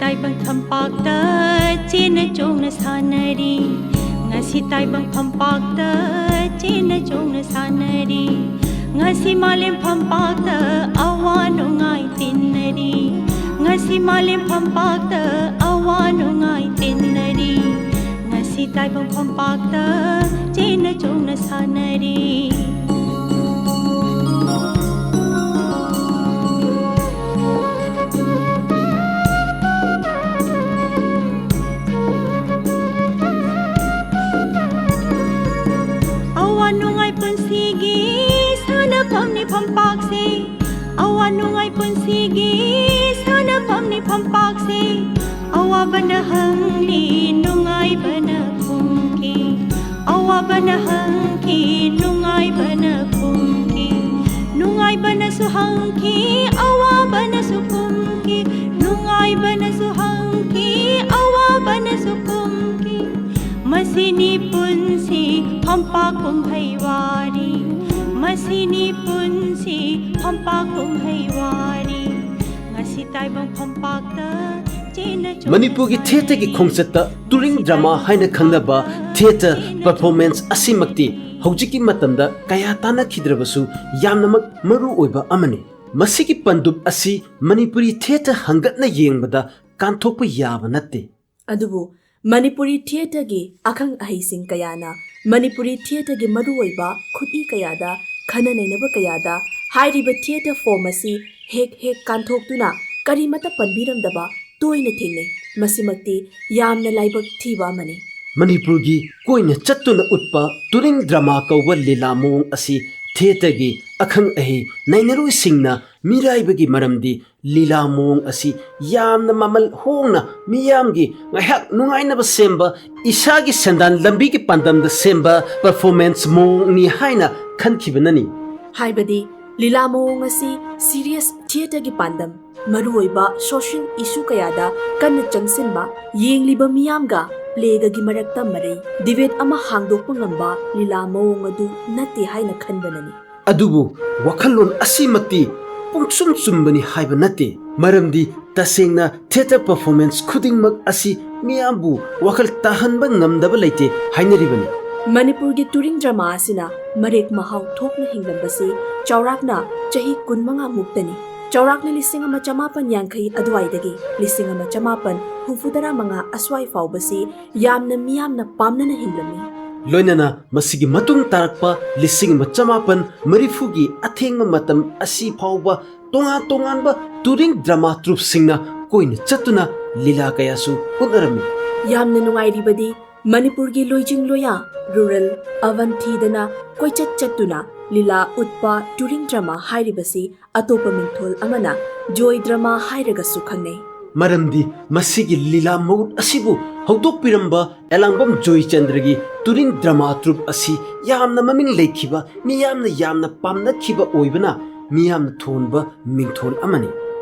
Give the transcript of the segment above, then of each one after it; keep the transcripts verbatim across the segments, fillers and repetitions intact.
ꯇꯥꯏꯕꯪ ꯐꯝꯄꯥꯛꯇ ꯆꯦꯟꯅ ꯆꯣꯡꯅ ꯁꯥꯟꯅꯔꯤ꯫ ꯉꯁꯤ ꯇꯥꯏꯕꯪ ꯐꯝꯄꯥꯛꯇ ꯆꯦꯟꯅ ꯆꯣꯡꯅ ꯁꯥꯟꯅꯔꯤ꯫ ꯉꯁꯤ ꯃꯥꯂꯦꯝ ꯐꯝꯄꯥꯛꯇ ꯑꯋꯥ ꯅꯨꯡꯉꯥꯏ ꯇꯤꯟꯅꯔꯤ꯫ ꯉꯁꯤ ꯃꯥꯂꯦꯝ ꯐꯝꯄꯥꯛꯇ ꯑꯋꯥ ꯅꯨꯡꯉꯥꯏ ꯇꯤꯟꯅꯔꯤ꯫ ꯉꯁꯤ ꯇꯥꯏꯕꯪ ꯐꯝꯄꯥꯛꯇ ꯆꯦꯟꯅ ꯆꯣꯡꯅ ꯁꯥꯟꯅꯔꯤ꯫ ꯑꯋꯥ ꯅꯨꯡꯉꯥꯏ ꯄꯨꯟꯁꯤꯒꯤ ꯁꯥꯟꯅꯐꯝꯅꯤ ꯐꯝꯄꯥꯛꯁꯦ꯫ ꯑꯋꯥ ꯅꯨꯡꯉꯥꯏ ꯄꯨꯟꯁꯤꯒꯤ ꯁꯥꯟꯅꯐꯝꯅꯤ ꯐꯝꯄꯥꯛꯁꯦ꯫ ꯑꯋꯥꯕꯅ ꯍꯪꯂꯤ, ꯅꯨꯡꯉꯥꯏꯕꯅ ꯈꯨꯝꯈꯤ꯫ ꯑꯋꯥꯕꯅ ꯍꯪꯈꯤ, ꯅꯨꯡꯉꯥꯏꯕꯅ ꯈꯨꯝꯈꯤ꯫ ꯅꯨꯡꯉꯥꯏꯕꯅꯁꯨ ꯍꯪꯈꯤ, ꯑꯋꯥꯕꯅꯁꯨ ꯈꯨꯝꯈꯤ꯫ ꯅꯨꯡꯉꯥꯏꯕꯅꯁꯨ ꯍꯪꯈꯤ, ꯑꯋꯥꯕꯅꯁꯨ ꯈꯨꯝꯈꯤ꯫ ꯃꯁꯤꯅꯤ ꯄꯨꯟꯁꯤ ꯐꯝꯄꯥꯛ ꯀꯨꯝꯍꯩ ꯋꯥꯔꯤ꯫ ꯃꯁꯤꯅꯤ ꯄꯨꯟꯁꯤ ꯐꯝꯄꯥꯛ ꯀꯨꯝꯍꯩ ꯋꯥꯔꯤ꯫ ꯉꯁꯤ ꯇꯥꯏꯕꯪ ꯐꯝꯄꯥꯛꯇ ꯆꯦꯟꯅ ꯆꯣꯡꯅ ꯃꯅꯤꯄꯨꯔꯒꯤ ꯊꯤꯌꯦꯇꯔꯒꯤ ꯁꯥꯟꯅꯔꯤ꯫ ꯈꯣꯡꯆꯠꯇ ꯇꯨꯔꯤꯡ ꯗ꯭ꯔꯃꯥ ꯍꯥꯏꯅ ꯈꯪꯅꯕ ꯊꯤꯌꯦꯇꯔ ꯄꯔꯐꯣꯔꯃꯦꯟꯁ ꯑꯁꯤꯃꯛꯇꯤ ꯍꯧꯖꯤꯛꯀꯤ ꯃꯇꯝꯗ ꯀꯌꯥ ꯇꯥꯟꯅꯈꯤꯗ꯭ꯔꯕꯁꯨ ꯌꯥꯝꯅꯃꯛ ꯃꯔꯨ ꯑꯣꯏꯕ ꯑꯃꯅꯤ꯫ ꯃꯁꯤꯒꯤ ꯄꯟꯗꯨꯞ ꯑꯁꯤ ꯃꯅꯤꯄꯨꯔꯤ ꯊꯤꯌꯦꯇꯔ ꯍꯪꯒꯠꯅ ꯌꯦꯡꯕꯗ ꯀꯥꯟꯊꯣꯛꯄ ꯌꯥꯕ ꯅꯠꯇꯦ꯫ ꯑꯗꯨꯕꯨ ꯃꯅꯤꯄꯨꯔꯤ ꯊꯤꯌꯦꯇꯔꯒꯤ ꯑꯈꯪ ꯑꯍꯩꯁꯤꯡ ꯀꯌꯥꯅ ꯃꯅꯤꯄꯨꯔꯤ ꯊꯤꯌꯦꯇꯔꯒꯤ ꯃꯔꯨꯑꯣꯏꯕ ꯈꯨꯠꯏ ꯀꯌꯥꯗ, ꯈꯟꯅ ꯅꯩꯅꯕ ꯀꯌꯥꯗ ꯍꯥꯏꯔꯤꯕ ꯊꯤꯌꯦꯇꯔ ꯐꯣꯔꯝ ꯑꯁꯤ ꯍꯦꯛ ꯍꯦꯛ ꯀꯥꯟꯊꯣꯛꯇꯨꯅ ꯀꯔꯤꯃꯠꯇ ꯄꯟꯕꯤꯔꯝꯗꯕ ꯇꯣꯏꯅ ꯊꯦꯡꯅꯩ꯫ ꯃꯁꯤꯃꯛꯇꯤ ꯌꯥꯝꯅ ꯂꯥꯏꯕꯛ ꯊꯤꯕ ꯑꯃꯅꯤ꯫ ꯃꯅꯤꯄꯨꯔꯒꯤ ꯀꯣꯏꯅ ꯆꯠꯇꯨꯅ ꯎꯠꯄ ꯇꯨꯔꯤꯡ ꯗ꯭ꯔꯃꯥ ꯀꯧꯕ ꯂꯤꯂꯥ ꯃꯑꯣꯡ ꯑꯁꯤ ꯊꯤꯌꯦꯇꯔꯒꯤ ꯑꯈꯪ ꯑꯍꯩ ꯅꯩꯅꯔꯣꯏꯁꯤꯡꯅ ꯃꯤꯔꯥꯏꯕꯒꯤ ꯃꯔꯝꯗꯤ ꯂꯤꯂꯥ ꯃꯑꯣꯡ ꯑꯁꯤ ꯌꯥꯝꯅ ꯃꯃꯜ ꯍꯣꯡꯅ ꯃꯤꯌꯥꯝꯒꯤ ꯉꯥꯏꯍꯥꯛ ꯅꯨꯡꯉꯥꯏꯅꯕ ꯁꯦꯝꯕ, ꯏꯁꯥꯒꯤ ꯁꯦꯟꯗꯥꯟ ꯂꯝꯕꯤꯒꯤ ꯄꯥꯟꯗꯝꯗ ꯁꯦꯝꯕ ꯄꯔꯐꯣꯔꯃꯦꯟꯁ ꯃꯑꯣꯡꯅꯤ ꯍꯥꯏꯅ ꯈꯟꯈꯤꯕꯅꯅꯤ꯫ ꯍꯥꯏꯕꯗꯤ ꯂꯤꯂꯥ ꯃꯑꯣꯡ ꯑꯁꯤ ꯁꯤꯔꯤꯌꯁ ꯊꯤꯌꯦꯇꯔꯒꯤ ꯄꯥꯟꯗꯝ, ꯃꯔꯨꯑꯣꯏꯕ ꯁꯣꯁꯤꯌꯦꯜ ꯏꯁꯨ ꯀꯌꯥꯗ ꯀꯟꯅ ꯆꯪꯁꯤꯟꯕ, ꯌꯦꯡꯂꯤꯕ ꯃꯤꯌꯥꯝꯒ ꯄ꯭ꯂꯦꯒꯒꯤ ꯃꯔꯛꯇ ꯃꯔꯩ, ꯗꯤꯕꯦꯠ ꯑꯃ ꯍꯥꯡꯗꯣꯛꯄ ꯉꯝꯕ ꯂꯤꯂꯥ ꯃꯑꯣꯡ ꯑꯗꯨ ꯅꯠꯇꯦ ꯍꯥꯏꯅ ꯈꯟꯕꯅꯅꯤ꯫ ꯑꯗꯨꯕꯨ ꯋꯥꯈꯜꯂꯣꯟ ꯑꯁꯤꯃꯛꯇꯤ ꯄꯨꯡꯆꯨꯝ ꯆꯨꯝꯕꯅꯤ ꯍꯥꯏꯕ ꯅꯠꯇꯦ꯫ ꯃꯔꯝꯗꯤ ꯇꯁꯦꯡꯅ theatre performance ꯈꯨꯗꯤꯡꯃꯛ ꯑꯁꯤ ꯃꯤꯌꯥꯝꯕꯨ ꯋꯥꯈꯜ ꯇꯥꯍꯟꯕ ꯉꯝꯗꯕ ꯂꯩꯇꯦ ꯍꯥꯏꯅꯔꯤꯕꯅꯤ꯫ ꯃꯅꯤꯄꯨꯔꯒꯤ ꯇꯨꯔꯤꯡ ꯗ꯭ꯔꯃꯥ ꯑꯁꯤꯅ ꯃꯔꯦꯛ ꯃꯍꯥꯎ ꯊꯣꯛꯅ ꯍꯤꯡꯂꯝꯕꯁꯤ ꯆꯥꯎꯔꯥꯛꯅ ꯆꯍꯤ ꯀꯨꯟ ꯃꯉꯥ ꯃꯨꯛꯇꯅꯤ꯫ ꯆꯥꯎꯔꯥꯛꯅ ꯂꯤꯁꯤꯡ ꯑꯃ ꯆꯃꯥꯄꯟ ꯌꯥꯡꯈꯩ ꯑꯗꯨꯋꯥꯏꯗꯒꯤ ꯂꯤꯁꯤꯡ ꯑꯃ ꯆꯃꯥꯄꯟ ꯍꯨꯝꯐꯨꯇꯔꯥ ꯃꯉꯥ ꯑꯁ꯭ꯋꯥꯏ ꯐꯥꯎꯕꯁꯤ ꯌꯥꯝꯅ ꯃꯤꯌꯥꯝꯅ ꯄꯥꯝꯅꯅ ꯍꯤꯡꯂꯝꯃꯤ꯫ ꯂꯣꯏꯅꯅ ꯃꯁꯤꯒꯤ ꯃꯇꯨꯡ ꯇꯥꯔꯛꯄ ꯂꯤꯁꯤꯡ ꯑꯃ ꯆꯃꯥꯄꯟ ꯃꯔꯤꯐꯨꯒꯤ ꯑꯊꯦꯡꯕ ꯃꯇꯝ ꯑꯁꯤ ꯐꯥꯎꯕ ꯇꯣꯉꯥꯟ ꯇꯣꯉꯥꯟꯕ ꯇꯨꯔꯤꯡ ꯗ꯭ꯔꯃꯥ ꯇ꯭ꯔꯨꯞꯁꯤꯡꯅ ꯀꯣꯏꯅ ꯆꯠꯇꯨꯅ ꯂꯤꯂꯥ ꯀꯌꯥꯁꯨ ꯎꯠꯅꯔꯝꯃꯤ꯫ ꯌꯥꯝꯅ ꯅꯨꯡꯉꯥꯏꯔꯤꯕꯗꯤ ꯃꯅꯤꯄꯨꯔꯒꯤ ꯂꯣꯏꯖꯤꯡ ꯂꯣꯌꯥ, ꯔꯨꯔꯦꯜ, ꯑꯚꯟ ꯊꯤꯗꯅ ꯀꯣꯏꯆꯠ ꯆꯠꯇꯨꯅ ꯂꯤꯂꯥ ꯎꯠꯄ ꯇꯨꯔꯤꯡ ꯗ꯭ꯔꯃꯥ ꯍꯥꯏꯔꯤꯕꯁꯤ ꯑꯇꯣꯞꯄ ꯃꯤꯡꯊꯣꯜ ꯑꯃꯅ ꯖꯣꯏ ꯗ꯭ꯔꯃꯥ ꯍꯥꯏꯔꯒꯁꯨ ꯈꯪꯅꯩ꯫ ꯃꯔꯝꯗꯤ ꯃꯁꯤꯒꯤ ꯂꯤꯂꯥ ꯃꯎꯠ ꯑꯁꯤꯕꯨ ꯍꯧꯗꯣꯛꯄꯤꯔꯝꯕ ꯑꯦꯂꯥꯡꯕꯝ ꯖꯣꯏꯆꯟꯗ꯭ꯔꯒꯤ ꯇꯨꯔꯤꯡ ꯗ꯭ꯔꯃꯥ ꯇ꯭ꯔꯨꯞ ꯑꯁꯤ ꯌꯥꯝꯅ ꯃꯃꯤꯡ ꯂꯩꯈꯤꯕ, ꯃꯤꯌꯥꯝꯅ ꯌꯥꯝꯅ ꯄꯥꯝꯅꯈꯤꯕ ꯑꯣꯏꯕꯅ ꯃꯤꯌꯥꯝꯅ ꯊꯣꯟꯕ ꯃꯤꯡꯊꯣꯜ ꯑꯃꯅꯤ꯫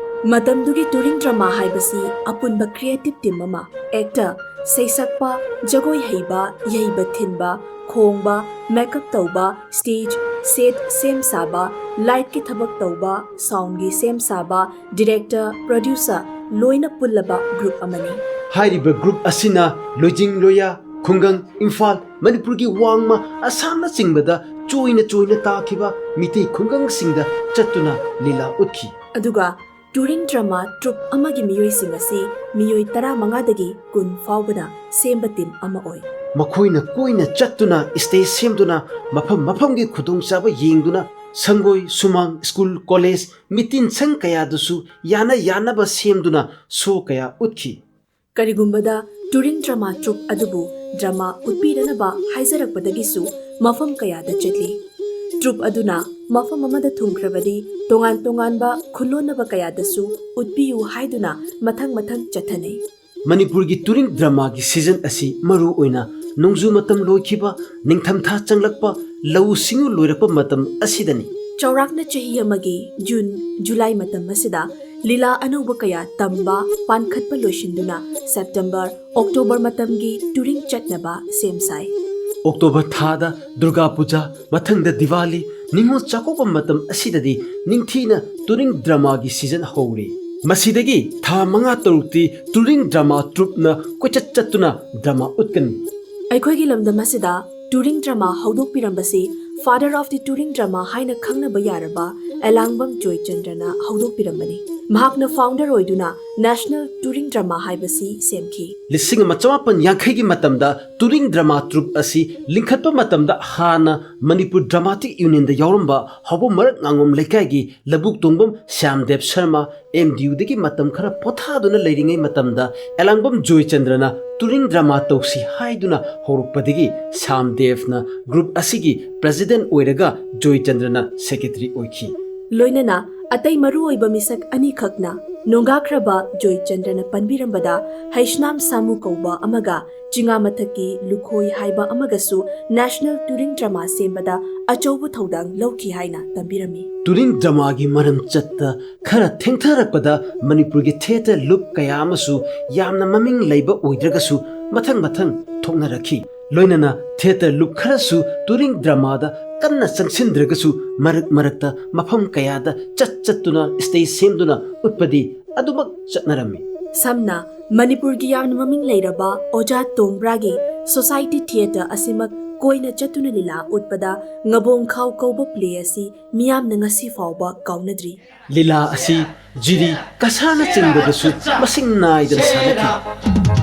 ꯃꯇꯝꯗꯨꯒꯤ ꯇꯨꯔꯤꯡ ꯗ꯭ꯔꯃꯥ ꯍꯥꯏꯕꯁꯤ ꯑꯄꯨꯟꯕ creative team ꯑꯃ, actor, ꯁꯩꯁꯛꯄ, ꯖꯒꯣꯏ ꯍꯩꯕ, ꯌꯩꯕ ꯊꯤꯟꯕ, ꯈꯣꯡꯕ, makeup ꯇꯧꯕ, stage, set ꯁꯦꯝ ꯁꯥꯕ, lightꯀꯤ ꯊꯕꯛ ꯇꯧꯕ, soundꯒꯤ ꯁꯦꯝ ꯁꯥꯕ, director, producer ꯂꯣꯏꯅ ꯄꯨꯜꯂꯕ group ꯑꯃꯅꯤ꯫ ꯍꯥꯏꯔꯤꯕ group ꯑꯁꯤꯅ ꯂꯣꯏꯖꯤꯡ ꯂꯣꯌꯥ, ꯈꯨꯡꯒꯪ, ꯏꯝꯐꯥꯜ, ꯃꯅꯤꯄꯨꯔꯒꯤ ꯋꯥꯡꯃ, ꯑꯁꯥꯝꯅꯆꯤꯡꯕꯗ ꯆꯣꯏꯅ ꯆꯣꯏꯅ ꯇꯥꯈꯤꯕ ꯃꯤꯇꯩ ꯈꯨꯡꯒꯪꯁꯤꯡꯗ ꯆꯠꯇꯨꯅ ꯂꯤꯂꯥ ꯎꯠꯈꯤ꯫ ꯑꯗꯨꯒ ꯇꯨꯔꯤꯡ ꯗ꯭ꯔꯃꯥ ꯇ꯭ꯔꯨꯞ ꯑꯃꯒꯤ ꯃꯤꯑꯣꯏꯁꯤꯡ ꯑꯁꯤ ꯃꯤꯑꯣꯏ ꯇꯔꯥꯃꯉꯥꯗꯒꯤ ꯀꯨꯟ ꯐꯥꯎꯕꯅ ꯁꯦꯝꯕ team ꯑꯃ ꯑꯣꯏ꯫ ꯃꯈꯣꯏꯅ ꯀꯣꯏꯅ ꯆꯠꯇꯨꯅ stage ꯁꯦꯝꯗꯨꯅ ꯃꯐꯝ ꯃꯐꯝꯒꯤ ꯈꯨꯗꯣꯡꯆꯥꯕ ꯌꯦꯡꯗꯨꯅ ꯁꯪꯒꯣꯏ, ꯁꯨꯃꯥꯡ, school, college, meeting ꯁꯪ ꯀꯌꯥꯗꯁꯨ ꯌꯥꯅ ꯌꯥꯅꯕ ꯁꯦꯝꯗꯨꯅ show ꯀꯌꯥ ꯎꯠꯈꯤ꯫ ꯀꯔꯤꯒꯨꯝꯕꯗ ꯇꯨꯔꯤꯡ ꯗ꯭ꯔꯃꯥ ꯇ꯭ꯔꯨꯞ ꯑꯗꯨꯕꯨ ꯗ꯭ꯔꯃꯥ ꯎꯠꯄꯤꯗꯅꯕ ꯍꯥꯏꯖꯔꯛꯄꯗꯒꯤꯁꯨ ꯃꯐꯝ ꯀꯌꯥꯗ ꯆꯠꯂꯤ꯫ ꯇ꯭ꯔꯨꯞ ꯑꯗꯨꯅ ꯃꯐꯝ ꯑꯃꯗ ꯊꯨꯡꯈ꯭ꯔꯕꯗꯤ ꯇꯣꯉꯥꯟ ꯇꯣꯉꯥꯟꯕ ꯈꯨꯂꯣꯟꯅꯕ ꯀꯌꯥꯗꯁꯨ ꯎꯠꯄꯤꯌꯨ ꯍꯥꯏꯗꯨꯅ ꯃꯊꯪ ꯃꯊꯪ ꯆꯠꯊꯅꯩ꯫ ꯃꯅꯤꯄꯨꯔꯒꯤ ꯇꯨꯔꯤꯡ ꯗ꯭ꯔꯃꯥꯒꯤ season ꯑꯁꯤ ꯃꯔꯨ ꯑꯣꯏꯅ ꯅꯣꯡꯖꯨ ꯃꯇꯝ ꯂꯣꯏꯈꯤꯕ, ꯅꯤꯡꯊꯝꯊꯥ ꯆꯪꯂꯛꯄ, ꯂꯧꯎ ꯁꯤꯡꯎ ꯂꯣꯏꯔꯛꯄ ꯃꯇꯝ ꯑꯁꯤꯗꯅꯤ꯫ ꯆꯥꯎꯔꯥꯛꯅ ꯆꯍꯤ ꯑꯃꯒꯤ ꯖꯨꯟ, ꯖꯨꯂꯥꯏ ꯃꯇꯝ ꯑꯁꯤꯗ ꯂꯤꯂꯥ ꯑꯅꯧꯕ ꯀꯌꯥ ꯇꯝꯕ, ꯄꯥꯟꯈꯠꯄ ꯂꯣꯏꯁꯤꯟꯗꯨꯅ ꯁꯦꯞꯇꯦꯝꯕꯔ, ꯑꯣꯛꯇꯣꯕꯔ ꯃꯇꯝꯒꯤ ꯇꯨꯔꯤꯡ ꯆꯠꯅꯕ ꯁꯦꯝ ꯁꯥꯏ꯫ ꯑꯣꯛꯇꯣꯕꯔ ꯊꯥꯗ ꯗꯨꯔꯒꯥ ꯄꯨꯖꯥ, ꯃꯊꯪꯗ ꯗꯤꯋꯥꯂꯤ, ꯅꯤꯉꯣꯜ ꯆꯥꯛꯀꯧꯕ ꯃꯇꯝ ꯑꯁꯤꯗꯗꯤ ꯅꯤꯡꯊꯤꯅ ꯇꯨꯔꯤꯡ ꯗ꯭ꯔꯃꯥꯒꯤ ꯁꯤꯖꯟ ꯍꯧꯔꯤ꯫ ꯃꯁꯤꯗꯒꯤ ꯊꯥ ꯃꯉꯥ ꯇꯔꯨꯛꯇꯤ ꯇꯨꯔꯤꯡ ꯗ꯭ꯔꯃꯥ ꯇ꯭ꯔꯨꯞꯅ ꯀꯣꯏꯆꯠ ꯆꯠꯇꯨꯅ ꯗ꯭ꯔꯃꯥ ꯎꯠꯀꯅꯤ꯫ ꯑꯩꯈꯣꯏꯒꯤ ꯂꯝꯗꯝ ꯑꯁꯤꯗ ꯇꯨꯔꯤꯡ ꯗ꯭ꯔꯃꯥ ꯍꯧꯗꯣꯛꯄꯤꯔꯝꯕꯁꯤ Father of the Touring Drama ꯍꯥꯏꯅ ꯈꯪꯅꯕ ꯌꯥꯔꯕ ꯑꯦꯂꯥꯡꯕꯝ ꯖꯣꯏꯆꯟꯗ꯭ꯔꯅ ꯍꯧꯗꯣꯛꯄꯤꯔꯝꯕꯅꯤ꯫ ꯃꯍꯥꯛꯅ ꯐꯥꯎꯟꯗꯔ ꯑꯣꯏꯗꯨꯅ ꯅꯦꯁꯅꯦꯜ ꯇꯨꯔꯤꯡ ꯗ꯭ꯔꯃꯥ ꯍꯥꯏꯕꯁꯤ ꯁꯦꯝꯈꯤ꯫ ꯂꯤꯁꯤꯡ ꯑꯃ ꯆꯃꯥꯄꯟ ꯌꯥꯡꯈꯩꯒꯤ ꯃꯇꯝꯗ ꯇꯨꯔꯤꯡ ꯗ꯭ꯔꯃꯥ ꯇ꯭ꯔꯨꯞ ꯑꯁꯤ ꯂꯤꯡꯈꯠꯄ ꯃꯇꯝꯗ ꯍꯥꯟꯅ ꯃꯅꯤꯄꯨꯔ ꯗ꯭ꯔꯃꯥꯇꯤꯛ ꯌꯨꯅꯤꯌꯟꯗ ꯌꯥꯎꯔꯝꯕ ꯍꯥꯎꯕꯝ ꯃꯔꯛ ꯉꯥꯉꯣꯝ ꯂꯩꯀꯥꯏꯒꯤ ꯂꯧꯕꯨꯛ ꯇꯣꯡꯕꯝ ꯁ꯭ꯌꯥꯝꯗꯦꯕ ꯁꯔꯃ, ꯑꯦꯝ ꯗꯤ ꯌꯨꯗꯒꯤ ꯃꯇꯝ ꯈꯔ ꯄꯣꯊꯥꯗꯨꯅ ꯂꯩꯔꯤꯉꯩ ꯃꯇꯝꯗ ꯑꯦꯂꯥꯡꯕꯝ ꯖꯣꯏꯆꯟꯗ꯭ꯔꯅ ꯇꯨꯔꯤꯡ ꯗ꯭ꯔꯃꯥ ꯇꯧꯁꯤ ꯍꯥꯏꯗꯨꯅ ꯍꯧꯔꯛꯄꯗꯒꯤ ꯁ꯭ꯌꯥꯝꯗꯦꯕꯅ ꯒ꯭ꯔꯨꯞ ꯑꯁꯤꯒꯤ ꯄ꯭ꯔꯦꯁꯤꯗꯦꯟꯠ ꯑꯣꯏꯔꯒ ꯖꯣꯏꯆꯟꯗ꯭ꯔꯅ ꯁꯦꯀ꯭ꯔꯦꯇꯔꯤ ꯑꯣꯏꯈꯤ꯫ ꯂꯣꯏꯅꯅ ꯑꯇꯩ ꯃꯔꯨꯑꯣꯏꯕ ꯃꯤꯁꯛ ꯑꯅꯤꯈꯛꯅ ꯅꯣꯡꯒꯥꯈ꯭ꯔꯕ ꯖꯣꯏꯆꯟꯗ꯭ꯔꯅ ꯄꯟꯕꯤꯔꯝꯕꯗ ꯍꯩꯁꯅꯥꯝ ꯁꯥꯃꯨ ꯀꯧꯕ ꯑꯃꯒ ꯆꯤꯉꯥ ꯃꯊꯛꯀꯤ ꯂꯨꯈꯣꯏ ꯍꯥꯏꯕ ꯑꯃꯒꯁꯨ ꯅꯦꯁꯅꯦꯜ ꯇꯨꯔꯤꯡ ꯗ꯭ꯔꯃꯥ ꯁꯦꯝꯕꯗ ꯑꯆꯧꯕ ꯊꯧꯗꯥꯡ ꯂꯧꯈꯤ ꯍꯥꯏꯅ ꯇꯝꯕꯤꯔꯝꯃꯤ꯫ ꯇꯨꯔꯤꯡ ꯗ꯭ꯔꯃꯥꯒꯤ ꯃꯔꯝ ꯆꯠꯇ ꯈꯔ ꯊꯦꯡꯊꯔꯛꯄꯗ ꯃꯅꯤꯄꯨꯔꯒꯤ ꯊꯤꯌꯦꯇꯔ ꯂꯨꯞ ꯀꯌꯥ ꯑꯃꯁꯨ ꯌꯥꯝꯅ ꯃꯃꯤꯡ ꯂꯩꯕ ꯑꯣꯏꯗ꯭ꯔꯒꯁꯨ ꯃꯊꯪ ꯃꯊꯪ ꯊꯣꯛꯅꯔꯛꯈꯤ꯫ ꯂꯣꯏꯅꯅ ꯊꯤꯌꯦꯇꯔ ꯂꯨꯞ ꯈꯔꯁꯨ ꯇꯨꯔꯤꯡ ꯗ꯭ꯔꯃꯥꯗ ꯀꯟꯅ ꯆꯪꯁꯤꯟꯗ꯭ꯔꯒꯁꯨ ꯃꯔꯛ ꯃꯔꯛꯇ ꯃꯐꯝ ꯀꯌꯥꯗ ꯆꯠ ꯆꯠꯇꯨꯅ ꯁ꯭ꯇꯦꯖ ꯁꯦꯝꯗꯨꯅ ꯎꯠꯄꯗꯤ ꯑꯗꯨꯃꯛ ꯆꯠꯅꯔꯝꯃꯤ꯫ ꯁꯝꯅ ꯃꯅꯤꯄꯨꯔꯒꯤ ꯌꯥꯝꯅ ꯃꯃꯤꯡ ꯂꯩꯔꯕ ꯑꯣꯖꯥ ꯇꯣꯡꯕ꯭ꯔꯥꯒꯤ ꯁꯣꯁꯥꯏꯇꯤ ꯊꯤꯌꯦꯇꯔ ꯑꯁꯤꯃꯛ ꯀꯣꯏꯅ ꯆꯠꯇꯨꯅ ꯂꯤꯂꯥ ꯎꯠꯄꯗ ꯉꯕꯣꯡꯈꯥꯎ ꯀꯧꯕ ꯄ꯭ꯂꯦ ꯑꯁꯤ ꯃꯤꯌꯥꯝꯅ ꯉꯁꯤ ꯐꯥꯎꯕ ꯀꯥꯎꯅꯗ꯭ꯔꯤ꯫ ꯂꯤꯂꯥ ꯑꯁꯤ ꯖꯤꯔꯤ, ꯀꯁꯥꯔꯅꯆꯤꯡꯕꯗꯁꯨ ꯃꯁꯤꯡ ꯅꯥꯏꯗꯅ ꯁꯥꯟꯅꯈꯤ꯫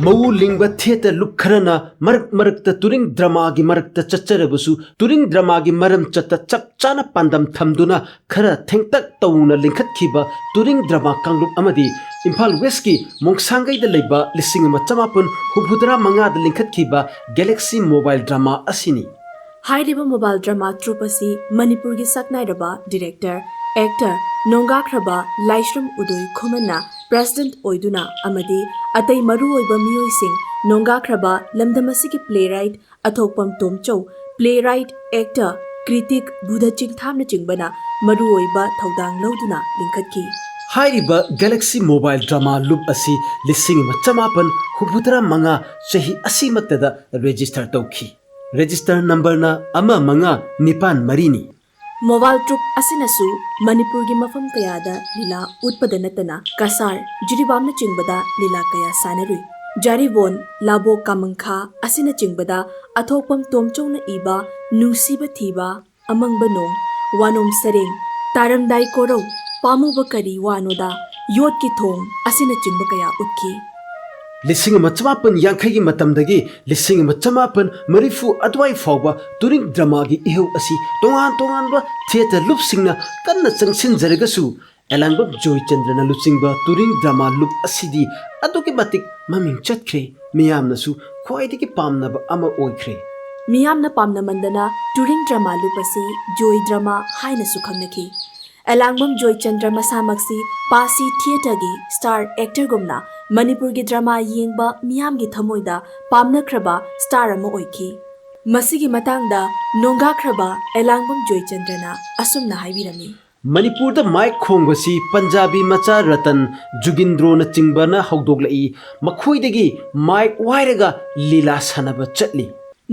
ꯃꯧ ꯂꯤꯡꯕ ꯊꯤꯌꯦꯇꯔ ꯂꯨꯞ ꯈꯔꯅ ꯃꯔꯛ ꯃꯔꯛꯇ ꯇꯨꯔꯤꯡ ꯗ꯭ꯔꯃꯥꯒꯤ ꯃꯔꯛꯇ ꯆꯠꯆꯔꯕꯁꯨ, ꯇꯨꯔꯤꯡ ꯗ꯭ꯔꯃꯥꯒꯤ ꯃꯔꯝ ꯆꯠꯇ ꯆꯞ ꯆꯥꯅ ꯄꯥꯟꯗꯝ ꯊꯝꯗꯨꯅ ꯈꯔ ꯊꯦꯡꯇꯛ ꯇꯧꯅ ꯂꯤꯡꯈꯠꯈꯤꯕ ꯇꯨꯔꯤꯡ ꯗ꯭ꯔꯃꯥ ꯀꯥꯡꯂꯨꯞ ꯑꯃꯗꯤ ꯏꯝꯐꯥꯜ ꯋꯦꯁꯀꯤ ꯃꯣꯡꯁꯥꯡꯒꯩꯗ ꯂꯩꯕ ꯂꯤꯁꯤꯡ ꯑꯃ ꯆꯃꯥꯄꯟ ꯍꯨꯝꯐꯨꯇꯔꯥ ꯃꯉꯥꯗ ꯂꯤꯡꯈꯠꯈꯤꯕ ꯒꯦꯂꯦꯛꯁꯤ ꯃꯣꯕꯥꯏꯜ ꯗ꯭ꯔꯃꯥ ꯑꯁꯤꯅꯤ꯫ ꯍꯥꯏꯔꯤꯕ ꯃꯣꯕꯥꯏꯜ ꯗ꯭ꯔꯃꯥ ꯇ꯭ꯔꯨꯞ ꯑꯁꯤ ꯃꯅꯤꯄꯨꯔꯒꯤ ꯁꯛꯅꯥꯏꯔꯕ ꯗꯤꯔꯦꯛꯇꯔ, ꯑꯦꯛꯇꯔ, ꯅꯣꯡꯒꯥꯈ꯭ꯔꯕ ꯂꯥꯏꯁ꯭ꯔꯝ ꯎꯗꯣꯏ ꯈꯨꯃꯟꯅ ꯄ꯭ꯔꯦꯁꯤꯗꯦꯟꯠ ꯑꯣꯏꯗꯨꯅ ꯑꯃꯗꯤ ꯑꯇꯩ ꯃꯔꯨꯑꯣꯏꯕ ꯃꯤꯑꯣꯏꯁꯤꯡ ꯅꯣꯡꯒꯥꯈ꯭ꯔꯕ ꯂꯝꯗꯝ ꯑꯁꯤꯒꯤ ꯄ꯭ꯂꯦꯔꯥꯏꯠ ꯑꯊꯣꯛꯄꯝ ꯇꯣꯝꯆꯧ, ꯄ꯭ꯂꯦꯔꯥꯏꯠ, ꯑꯦꯛꯇꯔ, ꯀ꯭ꯔꯤꯇꯤꯛ ꯕꯨꯙ ꯆꯤꯡꯊꯥꯝꯅꯆꯤꯡꯕꯅ ꯃꯔꯨꯑꯣꯏꯕ ꯊꯧꯗꯥꯡ ꯂꯧꯗꯨꯅ ꯂꯤꯡꯈꯠꯈꯤ꯫ ꯍꯥꯏꯔꯤꯕ ꯒꯦꯂꯦꯛꯁꯤ ꯃꯣꯕꯥꯏꯜ ꯗ꯭ꯔꯃꯥ ꯂꯨꯞ ꯑꯁꯤ ꯂꯤꯁꯤꯡ ꯑꯃ ꯆꯃꯥꯄꯟ ꯍꯨꯝꯐꯨꯇꯔꯥ ꯃꯉꯥ ꯆꯍꯤ ꯑꯁꯤꯃꯛꯇꯗ ꯔꯦꯖꯤꯁꯇꯔ ꯇꯧꯈꯤ꯫ ꯔꯦꯖꯤꯁꯇꯔ ꯅꯝꯕꯔꯅ ꯑꯃ ꯃꯉꯥ ꯅꯤꯄꯥꯟ ꯃꯔꯤꯅꯤ꯫ ꯃꯣꯕꯥꯏꯜ ꯇ꯭ꯔꯨꯞ ꯑꯁꯤꯅꯁꯨ ꯃꯅꯤꯄꯨꯔꯒꯤ ꯃꯐꯝ ꯀꯌꯥꯗ ꯂꯤꯂꯥ ꯎꯠꯄꯗ ꯅꯠꯇꯅ ꯀꯁꯥꯔ, ꯖꯤꯔꯤꯕꯥꯝꯅꯆꯤꯡꯕꯗ ꯂꯤꯂꯥ ꯀꯌꯥ ꯁꯥꯟꯅꯔꯨꯏ꯫ ꯖꯥꯔꯤꯕꯣꯟ, ꯂꯥꯕꯣꯛ ꯀꯥꯃꯪꯈꯥ ꯑꯁꯤꯅꯆꯤꯡꯕꯗ ꯑꯊꯣꯛꯄꯝ ꯇꯣꯝꯆꯧꯅ ꯏꯕ ꯅꯨꯡꯁꯤꯕ ꯊꯤꯕ, ꯑꯃꯪꯕ ꯅꯣꯡ, ꯋꯥꯅꯣꯝ ꯁꯔꯦꯡ, ꯇꯥꯔꯝꯗꯥꯏ ꯀꯣꯔꯧ, ꯄꯥꯝꯃꯨꯕ ꯀꯔꯤ ꯋꯥꯅꯣꯗ, ꯌꯣꯠꯀꯤ ꯊꯣꯡ ꯑꯁꯤꯅꯆꯤꯡꯕ ꯀꯌꯥ ꯎꯠꯈꯤ꯫ ꯂꯤꯁꯤꯡ ꯑꯃ ꯆꯃꯥꯄꯟ ꯌꯥꯡꯈꯩꯒꯤ ꯃꯇꯝꯗꯒꯤ ꯂꯤꯁꯤꯡ ꯑꯃ ꯆꯃꯥꯄꯟ ꯃꯔꯤꯐꯨ ꯑꯗꯨꯋꯥꯏ ꯐꯥꯎꯕ ꯇꯨꯔꯤꯡ ꯗ꯭ꯔꯃꯥꯒꯤ ꯏꯍꯧ ꯑꯁꯤ ꯇꯣꯉꯥꯟ ꯇꯣꯉꯥꯟꯕ ꯊꯤꯌꯦꯇꯔ ꯂꯨꯞꯁꯤꯡꯅ ꯀꯟꯅ ꯆꯪꯁꯤꯟꯖꯔꯒꯁꯨ, ꯑꯦꯂꯥꯡꯕꯝ ꯖꯣꯏꯆꯟꯗ꯭ꯔꯅ ꯂꯨꯆꯤꯡꯕ ꯇꯨꯔꯤꯡ ꯗ꯭ꯔꯃꯥ ꯂꯨꯞ ꯑꯁꯤꯗꯤ ꯑꯗꯨꯛꯀꯤ ꯃꯇꯤꯛ ꯃꯃꯤꯡ ꯆꯠꯈ꯭ꯔꯦ, ꯃꯤꯌꯥꯝꯅꯁꯨ ꯈ꯭ꯋꯥꯏꯗꯒꯤ ꯄꯥꯝꯅꯕ ꯑꯃ ꯑꯣꯏꯈ꯭ꯔꯦ꯫ ꯃꯤꯌꯥꯝꯅ ꯄꯥꯝꯅꯃꯟꯗꯅ ꯇꯨꯔꯤꯡ ꯗ꯭ꯔꯃꯥ ꯂꯨꯞ ꯑꯁꯤ ꯖꯣꯏ ꯗ꯭ꯔꯃꯥ ꯍꯥꯏꯅꯁꯨ ꯈꯪꯅꯈꯤ꯫ ꯑꯦꯂꯥꯡꯕꯝ ꯖꯣꯏꯆꯟꯗ꯭ꯔ ꯃꯁꯥꯃꯛꯁꯤ ꯄꯥꯁꯤ ꯊꯤꯌꯦꯇꯔꯒꯤ ꯁ꯭ꯇꯥꯔ ꯑꯦꯛꯇꯔꯒꯨꯝꯅ ꯃꯅꯤꯄꯨꯔꯒꯤ ꯗ꯭ꯔꯃꯥ ꯌꯦꯡꯕ ꯃꯤꯌꯥꯝꯒꯤ ꯊꯃꯣꯏꯗ ꯄꯥꯝꯅꯈ꯭ꯔꯕ ꯁ꯭ꯇꯥꯔ ꯑꯃ ꯑꯣꯏꯈꯤ꯫ ꯃꯁꯤꯒꯤ ꯃꯇꯥꯡꯗ ꯅꯣꯡꯒꯥꯈ꯭ꯔꯕ ꯑꯦꯂꯥꯡꯕꯝ ꯖꯣꯏꯆꯟꯗ꯭ꯔꯅ ꯑꯁꯨꯝꯅ ꯍꯥꯏꯕꯤꯔꯝꯃꯤ꯫ ꯃꯅꯤꯄꯨꯔꯗ ꯃꯥꯏꯛ ꯈꯣꯡꯕꯁꯤ ꯄꯟꯖꯥꯕꯤ ꯃꯆꯥ ꯔꯇꯟ, ꯖꯨꯒꯤꯟꯗ꯭ꯔꯣꯅꯆꯤꯡꯕꯅ ꯍꯧꯗꯣꯛꯂꯛꯏ꯫ ꯃꯈꯣꯏꯗꯒꯤ ꯃꯥꯏꯛ ꯋꯥꯏꯔꯒ ꯂꯤꯂꯥ ꯁꯥꯟꯅꯕ ꯆꯠꯂꯤ꯫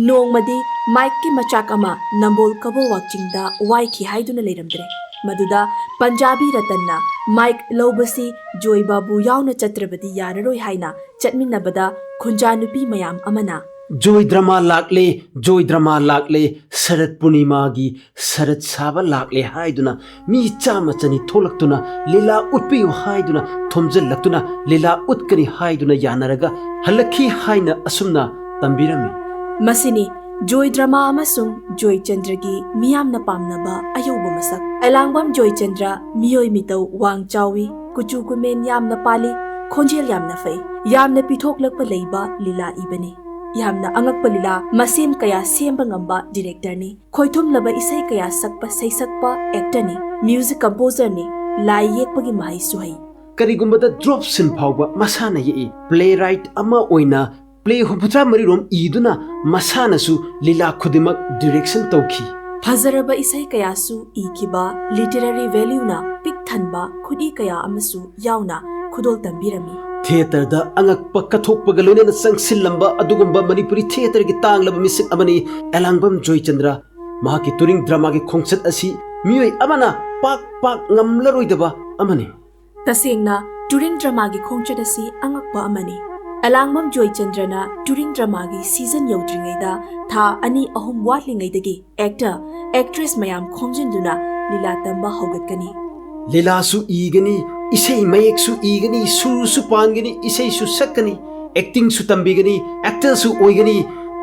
ꯅꯣꯡꯃꯗꯤ ꯃꯥꯏꯛꯀꯤ ꯃꯆꯥꯛ ꯑꯃ ꯅꯝꯕꯣꯜ ꯀꯕꯣꯋꯥꯛ ꯆꯤꯡꯗ ꯋꯥꯏꯈꯤ ꯍꯥꯏꯗꯨꯅ ꯂꯩꯔꯝꯗ꯭ꯔꯦ꯫ ꯃꯗꯨꯗ ꯄꯟꯖꯥꯕꯤ ꯔꯇꯟꯅ ꯃꯥꯏꯛ ꯂꯧꯕꯁꯤ ꯖꯣꯏ ꯕꯥꯕꯨ ꯌꯥꯎꯅ ꯆꯠꯇ꯭ꯔꯕꯗꯤ ꯌꯥꯔꯔꯣꯏ ꯍꯥꯏꯅ ꯆꯠꯃꯤꯟꯅꯕꯗ ꯈꯨꯟꯖꯥ ꯅꯨꯄꯤ ꯃꯌꯥꯝ ꯑꯃꯅ ꯖꯣꯏ ꯗ꯭ꯔꯃꯥ ꯂꯥꯛꯂꯦ, ꯖꯣꯏ ꯗ꯭ꯔꯃꯥ ꯂꯥꯛꯂꯦ, ꯁꯔꯠ ꯄꯨꯔꯅꯤꯃꯥꯒꯤ ꯁꯔꯠ ꯁꯥꯕ ꯂꯥꯛꯂꯦ ꯍꯥꯏꯗꯨꯅ ꯃꯤ ꯆꯥꯝꯃ ꯆꯅꯤ ꯊꯣꯛꯂꯛꯇꯨꯅ ꯂꯤꯂꯥ ꯎꯠꯄꯤꯌꯨ ꯍꯥꯏꯗꯨꯅ ꯊꯣꯝꯖꯤꯜꯂꯛꯇꯨꯅ ꯂꯤꯂꯥ ꯎꯠꯀꯅꯤ ꯍꯥꯏꯗꯨꯅ ꯌꯥꯅꯔꯒ ꯍꯜꯂꯛꯈꯤ ꯍꯥꯏꯅ ꯑꯁꯨꯝꯅ ꯇꯝꯕꯤꯔꯝꯃꯤ꯫ ꯃꯁꯤꯅꯤ ꯖꯣꯏ ꯗ꯭ꯔꯃꯥ ꯑꯃꯁꯨꯡ ꯖꯣꯏ ꯆꯟꯗ꯭ꯔꯒꯤ ꯃꯤꯌꯥꯝꯅ ꯄꯥꯝꯅꯕ ꯑꯌꯧꯕ ꯃꯁꯛ꯫ ꯑꯦꯂꯥꯡꯕꯝ ꯖꯣꯏ ꯆꯟꯗ꯭ꯔ ꯃꯤꯑꯣꯏ ꯃꯤꯇꯧ ꯋꯥꯡ ꯆꯥꯎꯏ, ꯀꯨꯆꯨ ꯀꯨꯃꯦꯟ ꯌꯥꯝꯅ ꯄꯥꯜꯂꯤ, ꯈꯣꯟꯖꯦꯜ ꯌꯥꯝꯅ ꯐꯩ, ꯌꯥꯝꯅ ꯄꯤꯊꯣꯛꯂꯛꯄ ꯂꯩꯕ ꯂꯤꯂꯥ ꯏꯕꯅꯤ꯫ ꯌꯥꯝꯅ ꯑꯉꯛꯄ ꯂꯤꯂꯥ ꯃꯁꯦꯝ ꯀꯌꯥ ꯁꯦꯝꯕ ꯉꯝꯕ ꯗꯤꯔꯦꯛꯇꯔꯅꯤ꯫ ꯈꯣꯏꯊꯨꯝꯂꯕ ꯏꯁꯩ ꯀꯌꯥ ꯁꯛꯄ ꯁꯩꯁꯛꯄ ꯑꯦꯛꯇꯔꯅꯤ, ꯃ꯭ꯌꯨꯖꯤꯛ ꯀꯝꯄꯣꯖꯔꯅꯤ, ꯂꯥꯏ ꯌꯦꯛꯄꯒꯤ ꯃꯍꯩꯁꯨ ꯍꯩ꯫ ꯀꯔꯤꯒꯨꯝꯕꯗ ꯗ꯭ꯔꯣꯞ ꯁꯤꯟ ꯐꯥꯎꯕ ꯃꯁꯥꯅ ꯌꯦꯛꯏ꯫ ꯄ꯭ꯂꯦ ꯔꯥꯏꯠ ꯑꯃ ꯑꯣꯏꯅ ꯄ꯭ꯂꯦ ꯍꯨꯝꯐꯨꯇꯔꯥ ꯃꯔꯤꯔꯣꯝ ꯏꯗꯨꯅ ꯃꯁꯥꯅꯁꯨ ꯂꯤꯂꯥ ꯈꯨꯗꯤꯡꯃꯛ ꯗꯤꯔꯦꯛꯁꯟ ꯇꯧꯈꯤ꯫ ꯐꯖꯔꯕ ꯏꯁꯩ ꯀꯌꯥꯁꯨ ꯏꯈꯤꯕ, ꯂꯤꯇꯔꯦꯔꯤ ꯚꯦꯂ꯭ꯌꯨꯅ ꯄꯤꯛ ꯊꯟꯕ ꯈꯨꯠꯏ ꯀꯌꯥ ꯑꯃꯁꯨ ꯌꯥꯎꯅ ꯈꯨꯗꯣꯜ ꯇꯝꯕꯤꯔꯝꯃꯤ꯫ ꯊꯤꯌꯦꯇꯔꯗ ꯑꯉꯛꯄ ꯀꯠꯊꯣꯛꯄꯒ ꯂꯣꯏꯅꯅ ꯆꯪꯁꯤꯜꯂꯝꯕ ꯑꯗꯨꯒꯨꯝꯕ ꯃꯅꯤꯄꯨꯔꯤ ꯊꯤꯌꯦꯇꯔꯒꯤ ꯇꯥꯡꯂꯕ ꯃꯤꯁꯛ ꯑꯃꯅꯤ ꯑꯦꯂꯥꯡꯕꯝ ꯖꯣꯏꯆꯟꯗ꯭ꯔ꯫ ꯃꯍꯥꯛꯀꯤ ꯇꯨꯔꯤꯡ ꯗ꯭ꯔꯃꯥꯒꯤ ꯈꯣꯡꯆꯠ ꯑꯁꯤ ꯃꯤꯑꯣꯏ ꯑꯃꯅ ꯄꯥꯛ ꯄꯥꯛ ꯉꯝꯂꯔꯣꯏꯗꯕ ꯑꯃꯅꯤ꯫ ꯇꯁꯦꯡꯅ ꯇꯨꯔꯤꯡ ꯗ꯭ꯔꯃꯥꯒꯤ ꯈꯣꯡꯆꯠ ꯑꯁꯤ ꯑꯉꯛꯄ ꯑꯃꯅꯤ꯫ ꯑꯦꯂꯥꯡꯕꯝ ꯖꯣꯏꯆꯟꯗ꯭ꯔꯅ ꯇꯨꯔꯤꯡ ꯗ꯭ꯔꯃꯥꯒꯤ ꯁꯤꯖꯟ ꯌꯧꯗ꯭ꯔꯤꯉꯩꯗ ꯊꯥ ꯑꯅꯤ ꯑꯍꯨꯝ ꯋꯥꯠꯂꯤꯉꯩꯗꯒꯤ ꯑꯦꯛꯇꯔ, ꯑꯦꯛꯇ꯭ꯔꯦꯁ ꯃꯌꯥꯝ ꯈꯣꯝꯖꯤꯟꯗꯨꯅ ꯂꯤꯂꯥ ꯇꯝꯕ ꯍꯧꯒꯠꯀꯅꯤ꯫ ꯂꯤꯂꯥꯁꯨ ꯏꯒꯅꯤ, ꯏꯁꯩ ꯃꯌꯦꯛꯁꯨ ꯏꯒꯅꯤ, ꯁꯨꯔꯁꯨ ꯄꯥꯟꯒꯅꯤ, ꯏꯁꯩꯁꯨ ꯁꯛꯀꯅꯤ, ꯑꯦꯛꯇꯤꯡꯁꯨ ꯇꯝꯕꯤꯒꯅꯤ, ꯑꯦꯛꯇꯔꯁꯨ ꯑꯣꯏꯒꯅꯤ,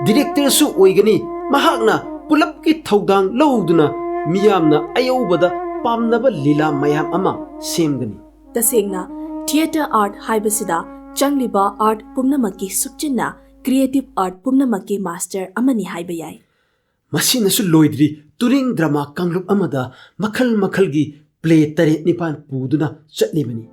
ꯗꯤꯔꯦꯛꯇꯔꯁꯨ ꯑꯣꯏꯒꯅꯤ꯫ ꯃꯍꯥꯛꯅ ꯄꯨꯂꯞꯀꯤ ꯊꯧꯗꯥꯡ ꯂꯧꯗꯨꯅ ꯃꯤꯌꯥꯝꯅ ꯑꯌꯧꯕꯗ ꯄꯥꯝꯅꯕ ꯂꯤꯂꯥ ꯃꯌꯥꯝ ꯑꯃ ꯁꯦꯝꯒꯅꯤ꯫ ꯇꯁꯦꯡꯅ ꯊꯤꯌꯦꯇꯔ ꯑꯥꯔꯠ ꯍꯥꯏꯕꯁꯤꯗ ꯆꯪꯂꯤꯕ ꯑꯥꯔꯠ ꯄꯨꯝꯅꯃꯛꯀꯤ ꯁꯨꯞꯆꯤꯟꯅ ꯀ꯭ꯔꯤꯌꯦꯇꯤꯚ ꯑꯥꯔꯠ ꯄꯨꯝꯅꯃꯛꯀꯤ ꯃꯥꯁꯇꯔ ꯑꯃꯅꯤ ꯍꯥꯏꯕ ꯌꯥꯏ꯫ ꯃꯁꯤꯅꯁꯨ ꯂꯣꯏꯗ꯭ꯔꯤ, ꯇꯨꯔꯤꯡ ꯗ꯭ꯔꯃꯥ ꯀꯥꯡꯂꯨꯞ ꯑꯃꯗ ꯃꯈꯜ ꯃꯈꯜꯒꯤ ꯄ꯭ꯂꯦ ꯇꯔꯦꯠ ꯅꯤꯄꯥꯟ ꯄꯨꯗꯨꯅ ꯆꯠꯂꯤꯕꯅꯤ꯫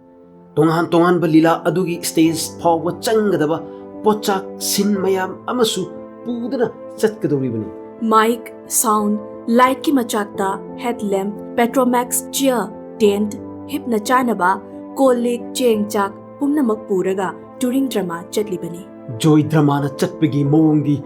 ꯇꯣꯉꯥꯟ ꯇꯣꯉꯥꯟꯕ ꯂꯤꯂꯥ ꯑꯗꯨꯒꯤ ꯁ꯭ꯇꯦꯖ ꯐꯥꯎꯕ ꯆꯪꯒꯗꯕ ꯄꯣꯠꯆꯥꯛ ꯁꯤꯟ ꯃꯌꯥꯝ ꯑꯃꯁꯨ ꯄꯨꯗꯨꯅ ꯆꯠꯀꯗꯧꯔꯤꯕꯅꯤ꯫ ꯃꯥꯏꯛ, ꯁꯥꯎꯟ, ꯂꯥꯏꯠꯀꯤ ꯃꯆꯥꯛꯇ head lamp, Petromax chair, tent, ꯍꯤꯞꯅ ꯆꯥꯅꯕ, ꯀꯣꯜ ꯂꯤꯛ, ꯆꯦꯡ ꯆꯥꯛ ꯄꯨꯝꯅꯃꯛ ꯄꯨꯔꯒ ꯇꯨꯔꯤꯡ ꯗ꯭ꯔꯃꯥ ꯆꯠꯂꯤꯕꯅꯤ꯫ ꯖꯣꯏ ꯗ꯭ꯔꯃꯥꯅ ꯆꯠꯄꯒꯤ ꯃꯑꯣꯡꯗꯤ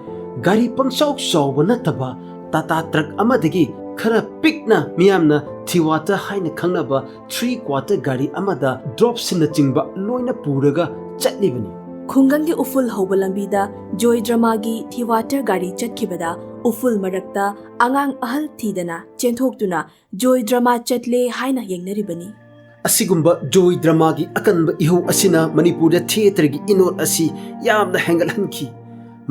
ꯒꯥꯔꯤ ꯄꯪꯆꯥꯎ ꯆꯥꯎꯕ ꯅꯠꯇꯕ ꯇꯥꯇꯥ ꯇ꯭ꯔꯛ ꯑꯃꯗꯒꯤ ꯈꯔ ꯄꯤꯛꯅ ꯃꯤꯌꯥꯝꯅ ꯊꯤꯋꯥꯇ ꯍꯥꯏꯅ ꯈꯪꯅꯕ ꯊ꯭ꯔꯤ ꯀ꯭ꯋꯥꯇꯔ ꯒꯥꯔꯤ ꯑꯃꯗ ꯗ꯭ꯔꯣꯞꯁꯤꯡꯅꯆꯤꯡꯕ ꯂꯣꯏꯅ ꯄꯨꯔꯒ ꯆꯠꯂꯤꯕꯅꯤ꯫ ꯈꯨꯡꯒꯪꯒꯤ ꯎꯐꯨꯜ ꯍꯧꯕ ꯂꯝꯕꯤꯗ ꯖꯣꯏ ꯗ꯭ꯔꯃꯥꯒꯤ ꯊꯤꯌꯦꯇꯔ ꯒꯥꯔꯤ ꯆꯠꯈꯤꯕꯗ ꯎꯐꯨꯜ ꯃꯔꯛꯇ ꯑꯉꯥꯡ ꯑꯍꯜ ꯊꯤꯗꯅ ꯆꯦꯟꯊꯣꯛꯇꯨꯅ ꯖꯣꯏ ꯗ꯭ꯔꯃꯥ ꯆꯠꯂꯦ ꯍꯥꯏꯅ ꯌꯦꯡꯅꯔꯤꯕꯅꯤ꯫ ꯑꯁꯤꯒꯨꯝꯕ ꯖꯣꯏ ꯗ꯭ꯔꯃꯥꯒꯤ ꯑꯀꯟꯕ ꯏꯍꯧ ꯑꯁꯤꯅ ꯃꯅꯤꯄꯨꯔꯗ ꯊꯤꯌꯦꯇꯔꯒꯤ ꯏꯅꯣꯠ ꯑꯁꯤ ꯌꯥꯝꯅ ꯍꯦꯟꯒꯠꯍꯟꯈꯤ꯫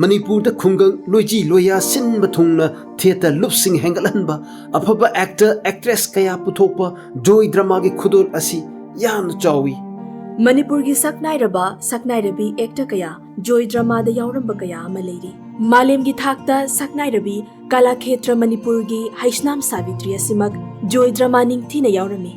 ꯃꯅꯤꯄꯨꯔꯗ ꯈꯨꯡꯒꯪ ꯂꯣꯏꯖꯤ ꯂꯣꯏꯌꯥ ꯁꯤꯟꯕ ꯊꯨꯡꯅ ꯊꯤꯌꯦꯇꯔ ꯂꯨꯞꯁꯤꯡ ꯍꯦꯟꯒꯠꯍꯟꯕ, ꯑꯐꯕ ꯑꯦꯛꯇꯔ ꯑꯦꯛꯇ꯭ꯔꯦꯁ ꯀꯌꯥ ꯄꯨꯊꯣꯛꯄ ꯖꯣꯏ ꯗ꯭ꯔꯃꯥꯒꯤ ꯈꯨꯗꯣꯜ ꯑꯁꯤ ꯌꯥꯝꯅ ꯆꯥꯎꯏ꯫ ꯃꯅꯤꯄꯨꯔꯒꯤ ꯁꯛꯅꯥꯏꯔꯕ ꯁꯛꯅꯥꯏꯔꯕꯤ ꯑꯦꯛꯇꯔ ꯀꯌꯥ ꯖꯣꯏ ꯗ꯭ꯔꯃꯥꯗ ꯌꯥꯎꯔꯝꯕ ꯀꯌꯥ ꯑꯃ ꯂꯩꯔꯤ꯫ ꯃꯥꯂꯦꯝꯒꯤ ꯊꯥꯛꯇ ꯁꯛꯅꯥꯏꯔꯕꯤ ꯀꯂꯥꯈꯦꯇ꯭ꯔ ꯃꯅꯤꯄꯨꯔꯒꯤ ꯍꯩꯁꯅꯥꯝ ꯁꯥꯕꯤꯇ꯭ꯔꯤ ꯑꯁꯤꯃꯛ ꯖꯣꯏ ꯗ꯭ꯔꯃꯥ ꯅꯤꯡꯊꯤꯅ ꯌꯥꯎꯔꯝꯃꯤ꯫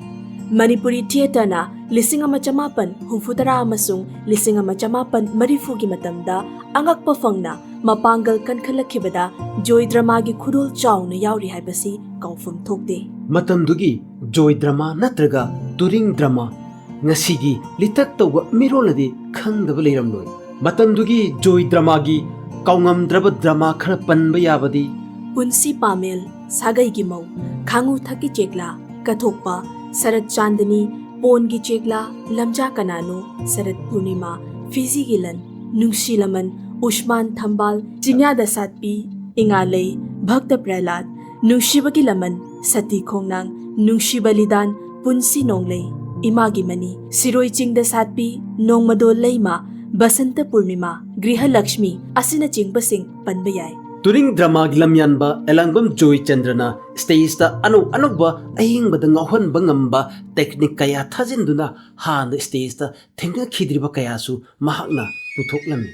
ꯃꯅꯤꯄꯨꯔꯤ ꯊꯤꯌꯦꯇꯔꯅ ꯂꯤꯁꯤꯡ ꯑꯃ ꯆꯃꯥꯄꯟ ꯍꯨꯝꯐꯨꯇꯔꯥ ꯑꯃꯁꯨꯡ ꯂꯤꯁꯤꯡ ꯑꯃ ꯆꯃꯥꯄꯟ ꯃꯔꯤꯐꯨꯒꯤ ꯃꯇꯝꯗ ꯑꯉꯛꯄ ꯐꯪꯅ ꯃꯄꯥꯡꯒꯜ ꯀꯟꯈꯠꯂꯛꯈꯤꯕꯗ ꯖꯣꯏ ꯗ꯭ꯔꯃꯥꯒꯤ ꯈꯨꯗꯣꯜ ꯆꯥꯎꯅ ꯌꯥꯎꯔꯤ ꯍꯥꯏꯕꯁꯤ ꯀꯥꯎꯐꯝ ꯊꯣꯛꯇꯦ꯫ ꯃꯇꯝꯗꯨꯒꯤ ꯖꯣꯏ ꯗ꯭ꯔꯃꯥ ꯅꯠꯇ꯭ꯔꯒ ꯇꯨꯔꯤꯡ ꯗ꯭ꯔꯃꯥ ꯉꯁꯤꯒꯤ ꯂꯤꯇꯛ ꯇꯧꯕ ꯃꯤꯔꯣꯜꯅꯗꯤ ꯈꯪꯗꯕ ꯂꯩꯔꯝꯂꯣꯏ꯫ ꯃꯇꯝꯗꯨꯒꯤ ꯖꯣꯏ ꯗ꯭ꯔꯃꯥꯒꯤ ꯀꯥꯎꯉꯝꯗ꯭ꯔꯕ ꯗ꯭ꯔꯃꯥ ꯈꯔ ꯄꯟꯕ ꯌꯥꯕꯗꯤ ꯄꯨꯟꯁꯤ ꯄꯥꯃꯦꯜ, ꯁꯥꯒꯩꯒꯤ ꯃꯧ, ꯈꯥꯉꯨ ꯊꯛꯀꯤ ꯆꯦꯛꯂꯥ, ꯀꯠꯊꯣꯛꯄ, ꯁꯔꯠ ꯆꯥꯟꯗꯅꯤ, ꯄꯣꯟꯒꯤ ꯆꯦꯛꯂꯥ, ꯂꯝꯖꯥ ꯀꯅꯥꯅꯣ, ꯁꯔꯠ ꯄꯨꯔꯅꯤꯃꯥ, ꯐꯤꯖꯤꯒꯤ ꯂꯟ, ꯅꯨꯡꯁꯤ ꯂꯃꯟ, ꯎꯁꯃꯥꯟ ꯊꯝꯕꯥꯜ, ꯆꯤꯡꯌꯥꯗ ꯁꯥꯠꯄꯤ, ꯏꯉꯥꯂꯩ, ꯚꯛꯇ ꯄ꯭ꯔꯍꯂꯥꯗ, ꯅꯨꯡꯁꯤꯕꯒꯤ ꯂꯃꯟ, ꯁꯇꯤ ꯈꯣꯡꯅꯥꯡ, ꯅꯨꯡꯁꯤꯕ ꯂꯤꯗꯥꯟ, ꯄꯨꯟꯁꯤ ꯅꯣꯡꯂꯩ, ꯏꯃꯥꯒꯤ ꯃꯅꯤ, ꯁꯤꯔꯣꯏ ꯆꯤꯡꯗ ꯁꯥꯠꯄꯤ, ꯅꯣꯡꯃꯗꯣꯜ ꯂꯩꯃ, ꯕꯁꯟꯇ ꯄꯨꯔꯅꯤꯃꯥ, ꯒ꯭ꯔꯤꯍꯂꯛꯁꯃꯤ ꯑꯁꯤꯅꯆꯤꯡꯕꯁꯤꯡ ꯄꯟꯕ ꯌꯥꯏ꯫ ꯇꯨꯔꯤꯡ ꯗ꯭ꯔꯃꯥꯒꯤ ꯂꯝꯌꯥꯟꯕ ꯑꯦꯂꯥꯡꯕꯝ ꯖꯣꯏꯆꯟꯗ꯭ꯔꯅ ꯁ꯭ꯇꯦꯖꯇ ꯑꯅꯧ ꯑꯅꯧꯕ ꯑꯌꯦꯡꯕꯗ ꯉꯥꯎꯍꯟꯕ ꯉꯝꯕ ꯇꯦꯛꯅꯤꯛ ꯀꯌꯥ ꯊꯥꯖꯤꯟꯗꯨꯅ ꯍꯥꯟꯅ ꯁ꯭ꯇꯦꯖꯇ ꯊꯦꯡꯅꯈꯤꯗ꯭ꯔꯤꯕ ꯀꯌꯥꯁꯨ ꯃꯍꯥꯛꯅ ꯄꯨꯊꯣꯛꯂꯝꯃꯤ꯫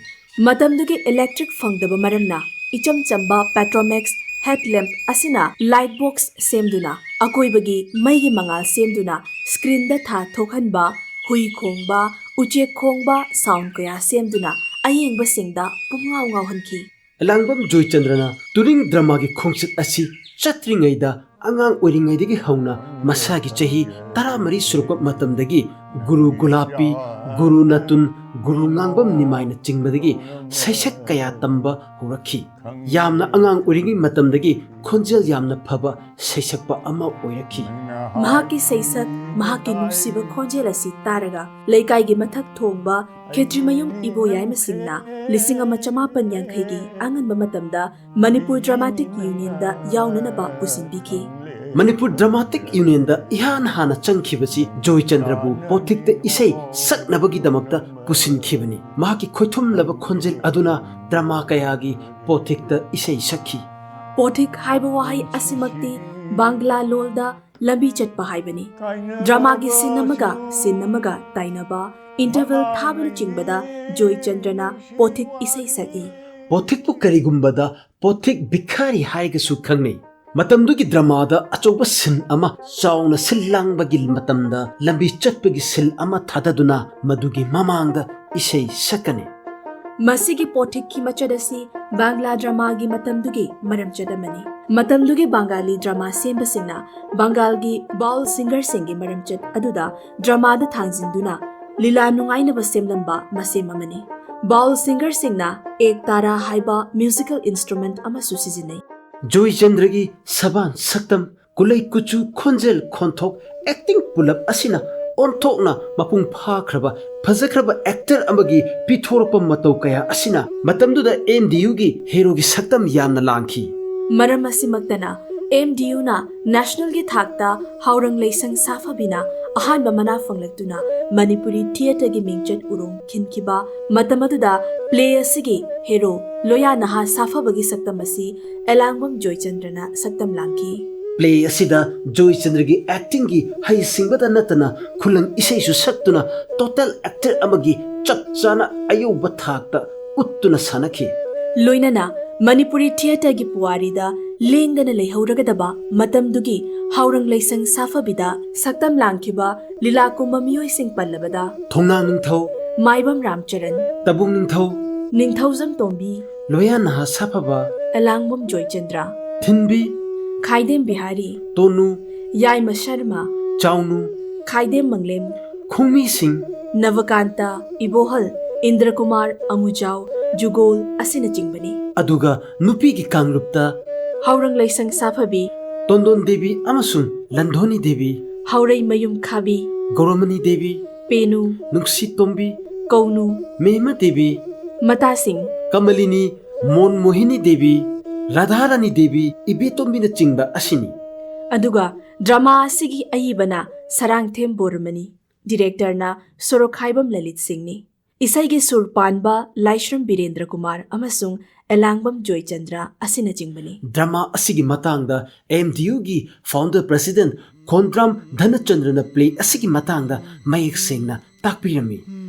ꯃꯇꯝꯗꯨꯒꯤ ꯏꯂꯦꯛꯇ꯭ꯔꯤꯛ ꯐꯪꯗꯕ ꯃꯔꯝꯅ ꯏꯆꯝ ꯆꯝꯕ ꯄꯦꯇ꯭ꯔꯣꯃꯦꯛꯁ ꯍꯦꯗ ꯂꯦꯝꯞ ꯑꯁꯤꯅ ꯂꯥꯏꯠ ꯕꯣꯛꯁ ꯁꯦꯝꯗꯨꯅ ꯑꯀꯣꯏꯕꯒꯤ ꯃꯩꯒꯤ ꯃꯉꯥꯜ ꯁꯦꯝꯗꯨꯅ ꯁ꯭ꯀ꯭ꯔꯤꯟꯗ ꯊꯥ ꯊꯣꯛꯍꯟꯕ, ꯍꯨꯏ ꯈꯣꯡꯕ, ꯎꯆꯦꯛ ꯈꯣꯡꯕ ꯁꯥꯎꯟ ꯀꯌꯥ ꯁꯦꯝꯗꯨꯅ ꯑꯌꯦꯡꯕꯁꯤꯡꯗ ꯄꯨꯝꯉꯥꯎ ꯉꯥꯎꯍꯟꯈꯤ꯫ ꯑꯦꯂꯥꯡꯕꯝ ꯖꯣꯏꯆꯟꯗ꯭ꯔꯅ ꯇꯨꯔꯤꯡ ꯗ꯭ꯔꯃꯥꯒꯤ ꯈꯣꯡꯆꯠ ꯑꯁꯤ ꯆꯠꯇ꯭ꯔꯤꯉꯩꯗ ꯑꯉꯥꯡ ꯑꯣꯏꯔꯤꯉꯩꯗꯒꯤ ꯍꯧꯅ ꯃꯁꯥꯒꯤ ꯆꯍꯤ ꯇꯔꯥꯃꯔꯤ ꯁꯨꯔꯛꯄ ꯃꯇꯝꯗꯒꯤ ꯒꯨꯔꯨ ꯒꯨꯂꯥꯄꯤ, ꯒꯨꯔꯨ ꯅꯇꯨꯟ, ꯒꯨꯔꯨ ꯉꯥꯡꯕꯝ ꯅꯤꯃꯥꯏꯅ ꯆꯤꯡꯕꯗꯒꯤ ꯁꯩꯁꯛ ꯀꯌꯥ ꯇꯝꯕ ꯍꯧꯔꯛꯈꯤ꯫ ꯌꯥꯝꯅ ꯑꯉꯥꯡ ꯑꯣꯏꯔꯤꯉꯩ ꯃꯇꯝꯗꯒꯤ ꯈꯣꯟꯖꯦꯜ ꯌꯥꯝꯅ ꯐꯕ ꯁꯩꯁꯛꯄ ꯑꯃ ꯑꯣꯏꯔꯛꯈꯤ꯫ ꯃꯍꯥꯛꯀꯤ ꯁꯩꯁꯛ, ꯃꯍꯥꯛꯀꯤ ꯅꯨꯡꯁꯤꯕ ꯈꯣꯟꯖꯦꯜ ꯑꯁꯤ ꯇꯥꯔꯒ ꯂꯩꯀꯥꯏꯒꯤ ꯃꯊꯛ ꯊꯣꯡꯕ ꯈꯦꯇ꯭ꯔꯤꯃꯌꯨꯝ ꯏꯕꯣꯌꯥꯏꯃꯁꯤꯡꯅ ꯂꯤꯁꯤꯡ ꯑꯃ ꯆꯃꯥꯄꯟ ꯌꯥꯡꯈꯩꯒꯤ ꯑꯉꯟꯕ ꯃꯇꯝꯗ ꯃꯅꯤꯄꯨꯔ ꯗ꯭ꯔꯃꯥꯇꯤꯛ ꯌꯨꯅꯤꯌꯟꯗ ꯌꯥꯎꯅꯅꯕ ꯄꯨꯁꯤꯟꯕꯤꯈꯤ꯫ ꯃꯅꯤꯄꯨꯔ ꯗ꯭ꯔꯃꯥꯇꯤꯛ ꯌꯨꯅꯤꯌꯟꯗ ꯏꯍꯥꯟ ꯍꯥꯟꯅ ꯆꯪꯈꯤꯕꯁꯤ ꯖꯣꯏꯆꯟꯗ꯭ꯔꯕꯨ ꯄꯣꯊꯤꯛꯇ ꯏꯁꯩ ꯁꯛꯅꯕꯒꯤꯗꯃꯛꯇ ꯄꯨꯁꯤꯟꯈꯤꯕꯅꯤ꯫ ꯃꯍꯥꯛꯀꯤ ꯈꯣꯏꯊꯨꯝꯂꯕ ꯈꯣꯟꯖꯦꯜ ꯑꯗꯨꯅ ꯗ꯭ꯔꯃꯥ ꯀꯌꯥꯒꯤ ꯄꯣꯊꯤꯛꯇ ꯏꯁꯩ ꯁꯛꯈꯤ꯫ ꯄꯣꯊꯤꯛ ꯍꯥꯏꯕ ꯋꯥꯍꯩ ꯑꯁꯤꯃꯛꯇꯤ ꯕꯪꯒ꯭ꯂꯥ ꯂꯣꯜꯗ ꯂꯝꯕꯤ ꯆꯠꯄ ꯍꯥꯏꯕꯅꯤ꯫ ꯗ꯭ꯔꯃꯥꯒꯤ ꯁꯤꯟ ꯑꯃꯒ ꯁꯤꯟ ꯑꯃꯒ ꯇꯥꯏꯅꯕ, ꯏꯟꯇꯔꯚꯦꯜ ꯊꯥꯕꯅꯆꯤꯡꯕꯗ ꯖꯣꯏꯆꯟꯗ꯭ꯔꯅ ꯄꯣꯊꯤꯛ ꯏꯁꯩ ꯁꯛꯏ꯫ ꯄꯣꯊꯤꯛꯄꯨ ꯀꯔꯤꯒꯨꯝꯕꯗ ꯄꯣꯊꯤꯛ ꯚꯤꯈꯥꯔꯤ ꯍꯥꯏꯔꯒꯁꯨ ꯈꯪꯅꯩ꯫ ꯃꯇꯝꯗꯨꯒꯤ ꯗ꯭ꯔꯃꯥꯗ ꯑꯆꯧꯕ ꯁꯤꯟ ꯑꯃ ꯆꯥꯎꯅ ꯁꯤꯜ ꯂꯥꯡꯕꯒꯤ ꯃꯇꯝꯗ ꯂꯝꯕꯤ ꯆꯠꯄꯒꯤ ꯁꯤꯜ ꯑꯃ ꯊꯥꯗꯗꯨꯅ ꯃꯗꯨꯒꯤ ꯃꯃꯥꯡꯗ ꯏꯁꯩ ꯁꯛꯀꯅꯤ꯫ ꯃꯁꯤꯒꯤ ꯄꯣꯊꯤꯛꯀꯤ ꯃꯆꯠ ꯑꯁꯤ ꯕꯪꯒ꯭ꯂꯥ ꯗ꯭ꯔꯃꯥꯒꯤ ꯃꯇꯝꯗꯨꯒꯤ ꯃꯔꯝꯆꯠ ꯑꯃꯅꯤ꯫ ꯃꯇꯝꯗꯨꯒꯤ ꯕꯪꯒꯥꯂꯤ ꯗ꯭ꯔꯃꯥ ꯁꯦꯝꯕꯁꯤꯡꯅ ꯕꯪꯒꯥꯜꯒꯤ ꯕꯥꯎꯜ ꯁꯤꯡꯒꯔꯁꯤꯡꯒꯤ ꯃꯔꯝꯆꯠ ꯑꯗꯨꯗ ꯗ꯭ꯔꯃꯥꯗ ꯊꯥꯡꯖꯤꯟꯗꯨꯅ ꯂꯤꯂꯥ ꯅꯨꯡꯉꯥꯏꯅꯕ ꯁꯦꯝꯂꯝꯕ ꯃꯁꯦꯝ ꯑꯃꯅꯤ꯫ ꯕꯥꯎꯜ ꯁꯤꯡꯒꯔꯁꯤꯡꯅ ꯑꯦꯛ ꯇꯥꯔꯥ ꯍꯥꯏꯕ ꯃ꯭ꯌꯨꯖꯤꯀꯦꯜ ꯏꯟꯁꯇ꯭ꯔꯨꯃꯦꯟꯠ ꯑꯃꯁꯨ ꯁꯤꯖꯤꯟꯅꯩ꯫ ꯖꯣꯏꯆꯟꯗ꯭ꯔꯒꯤ ꯁꯕꯥꯟ ꯁꯛꯇꯝ, ꯀꯨꯂꯩ ꯀꯨꯆꯨ, ꯈꯣꯟꯖꯦꯜ, ꯈꯣꯟꯊꯣꯛ, ꯑꯦꯛꯇꯤꯡ ꯄꯨꯂꯞ ꯑꯁꯤꯅ ꯑꯣꯟꯊꯣꯛꯅ ꯃꯄꯨꯡ ꯐꯥꯈ꯭ꯔꯕ, ꯐꯖꯈ꯭ꯔꯕ ꯑꯦꯛꯇꯔ ꯑꯃꯒꯤ ꯄꯤꯊꯣꯔꯛꯄ ꯃꯇꯧ ꯀꯌꯥ ꯑꯁꯤꯅ ꯃꯇꯝꯗꯨꯗ ꯑꯦꯝ ꯗꯤ ꯌꯨꯒꯤ ꯍꯦꯔꯣꯒꯤ ꯁꯛꯇꯝ ꯌꯥꯝꯅ ꯂꯥꯡꯈꯤ꯫ ꯃꯔꯝ ꯑꯁꯤꯃꯛꯇꯅ ꯑꯦꯝ ꯗꯤ ꯌꯨꯅ ꯅꯦꯁꯅꯦꯜꯒꯤ ꯊꯥꯛꯇ ꯍꯥꯎꯔꯪ ꯂꯩꯁꯪ ꯁꯥꯐꯕꯤꯅ ꯑꯍꯥꯟꯕ ꯃꯅꯥ ꯐꯪꯂꯛꯇꯨꯅ ꯃꯅꯤꯄꯨꯔꯤ ꯊꯤꯌꯦꯇꯔꯒꯤ ꯃꯤꯡꯆꯠ ꯎꯔꯣꯡ ꯈꯤꯟꯈꯤꯕ ꯃꯇꯝ ꯑꯗꯨꯗ ꯄ꯭ꯂꯦ ꯑꯁꯤꯒꯤ ꯍꯦꯔꯣ ꯂꯣꯌꯥ ꯅꯍꯥ ꯁꯥꯐꯕꯒꯤ ꯁꯛꯇꯝ ꯑꯁꯤ ꯑꯦꯂꯥꯡꯕꯝ ꯖꯣꯏꯆꯟꯗ꯭ꯔꯅ ꯁꯛꯇꯝ ꯂꯥꯡꯈꯤ꯫ ꯄ꯭ꯂꯦ ꯑꯁꯤꯗ ꯖꯣꯏꯆꯟꯗ꯭ꯔꯒꯤ ꯑꯦꯛꯇꯤꯡꯒꯤ ꯍꯩꯁꯤꯡꯕꯗ ꯅꯠꯇꯅ ꯈꯨꯂꯪ ꯏꯁꯩꯁꯨ ꯁꯛꯇꯨꯅ ꯇꯣꯇꯦꯜ ꯑꯦꯛꯇꯔ ꯑꯃꯒꯤ ꯆꯞ ꯆꯥꯅ ꯑꯌꯧꯕ ꯊꯥꯛꯇ ꯎꯠꯇꯨꯅ ꯁꯥꯟꯅꯈꯤ꯫ ꯂꯣꯏꯅꯅ ꯃꯅꯤꯄꯨꯔꯤ ꯊꯤꯌꯦꯇꯔꯒꯤ ꯄꯨꯋꯥꯔꯤꯗ ꯂꯦꯡꯗꯅ ꯂꯩꯍꯧꯔꯒꯗꯕ ꯃꯇꯝꯗꯨꯒꯤ ꯍꯥꯎꯔꯪ ꯂꯩꯁꯪ ꯁꯥꯐꯕꯤꯗ ꯁꯛꯇꯝ ꯂꯥꯡꯈꯤꯕ ꯂꯤꯂꯥ ꯀꯨꯝꯕ ꯃꯤꯑꯣꯏꯁꯤꯡ ꯄꯜꯂꯕꯗ ꯊꯣꯡꯅꯥꯡ ꯅꯤꯡꯊꯧ, ꯃꯥꯏꯕꯝ ꯔꯥꯝꯆꯔꯟ, ꯇꯕꯨꯡ ꯅꯤꯡꯊꯧ, ꯅꯤꯡꯊꯧꯖꯝ ꯇꯣꯝꯕꯤ, ꯂꯣꯌꯥ ꯅꯍꯥ ꯁꯥꯐꯕ, ꯑꯦꯂꯥꯡꯕꯝ ꯖꯣꯏꯆꯟꯗ꯭ꯔ, ꯊꯤꯟꯕꯤ, ꯈꯥꯏꯗꯦꯝ ꯕꯤꯍꯥꯔꯤ, ꯇꯣꯅꯨ, ꯌꯥꯏꯃ ꯁꯔꯃ, ꯆꯥꯎꯅꯨ, ꯈꯥꯏꯗꯦꯝ ꯃꯪꯂꯦꯝ, ꯈꯣꯡꯃꯤꯁꯤꯡ, ꯅꯕꯀꯥꯟꯇ, ꯏꯕꯣꯍꯜ, ꯏꯟꯗ꯭ꯔꯀꯨꯃꯥꯔ, ꯑꯃꯨꯖꯥꯎ, ꯖꯨꯒꯣꯜ ꯑꯁꯤꯅꯆꯤꯡꯕꯅꯤ꯫ ꯑꯗꯨꯒ ꯅꯨꯄꯤꯒꯤ ꯀꯥꯡꯂꯨꯞꯇ ꯍꯥꯎꯔꯪ ꯂꯩꯁꯪ ꯁꯥꯐꯕꯤ, ꯇꯣꯟꯗꯣꯟ ꯗꯦꯕꯤ ꯑꯃꯁꯨꯡ ꯂꯟꯙꯣꯅꯤ ꯗꯦꯕꯤ, ꯍꯥꯎꯔꯩ ꯃꯌꯨꯝ ꯈꯥꯕꯤ, ꯒꯧꯔꯃꯅꯤ ꯗꯦꯕꯤ, ꯄꯦꯅꯨ, ꯅꯨꯡꯁꯤ ꯇꯣꯝꯕꯤ, ꯀꯧꯅꯨ, ꯃꯦꯃ ꯗꯦꯕꯤ, ꯃꯇꯥꯁꯤꯡ꯫ ꯀꯃꯂꯤꯅꯤ, ꯃꯣꯟ ꯃꯣꯍꯤꯅꯤ ꯗꯦꯕꯤ, ꯔꯥꯙꯥꯔꯥꯅꯤ ꯗꯦꯕꯤ, ꯏꯕꯦꯇꯣꯝꯕꯤꯅꯆꯤꯡꯕ ꯑꯁꯤꯅꯤ꯫ ꯑꯗꯨꯒ ꯗ꯭ꯔꯃꯥ ꯑꯁꯤꯒꯤ ꯑꯏꯕꯅ ꯁꯔꯥꯡꯊꯦꯝ ꯕꯣꯔꯃꯅꯤ, ꯗꯤꯔꯦꯛꯇꯔꯅ ꯁꯣꯔꯣꯛꯈꯥꯏꯕꯝ ꯂꯂꯤꯠ ꯁꯤꯡꯅꯤ꯫ ꯏꯁꯩꯒꯤ ꯁꯨꯔ ꯄꯥꯟꯕ ꯂꯥꯏꯁ꯭ꯔꯝ ꯕꯤꯔꯦꯟꯗ꯭ꯔ ꯀꯨꯃꯥꯔ ꯑꯃꯁꯨꯡ ꯑꯦꯂꯥꯡꯕꯝ ꯖꯣꯏꯆꯟꯗ꯭ꯔ ꯑꯁꯤꯅꯆꯤꯡꯕꯅꯤ꯫ ꯗ꯭ꯔꯃꯥ ꯑꯁꯤꯒꯤ ꯃꯇꯥꯡꯗ ꯑꯦꯝ ꯗꯤ ꯌꯨꯒꯤ ꯐꯥꯎꯟꯗꯔ ꯄ꯭ꯔꯁꯤꯗꯦꯟꯠ ꯈꯣꯟꯗ꯭ꯔꯥꯝ ꯙꯅꯆꯟꯗ꯭ꯔꯅ ꯄ꯭ꯂꯦ ꯑꯁꯤꯒꯤ ꯃꯇꯥꯡꯗ ꯃꯌꯦꯛ ꯁꯦꯡꯅ ꯇꯥꯛꯄꯤꯔꯝꯃꯤ꯫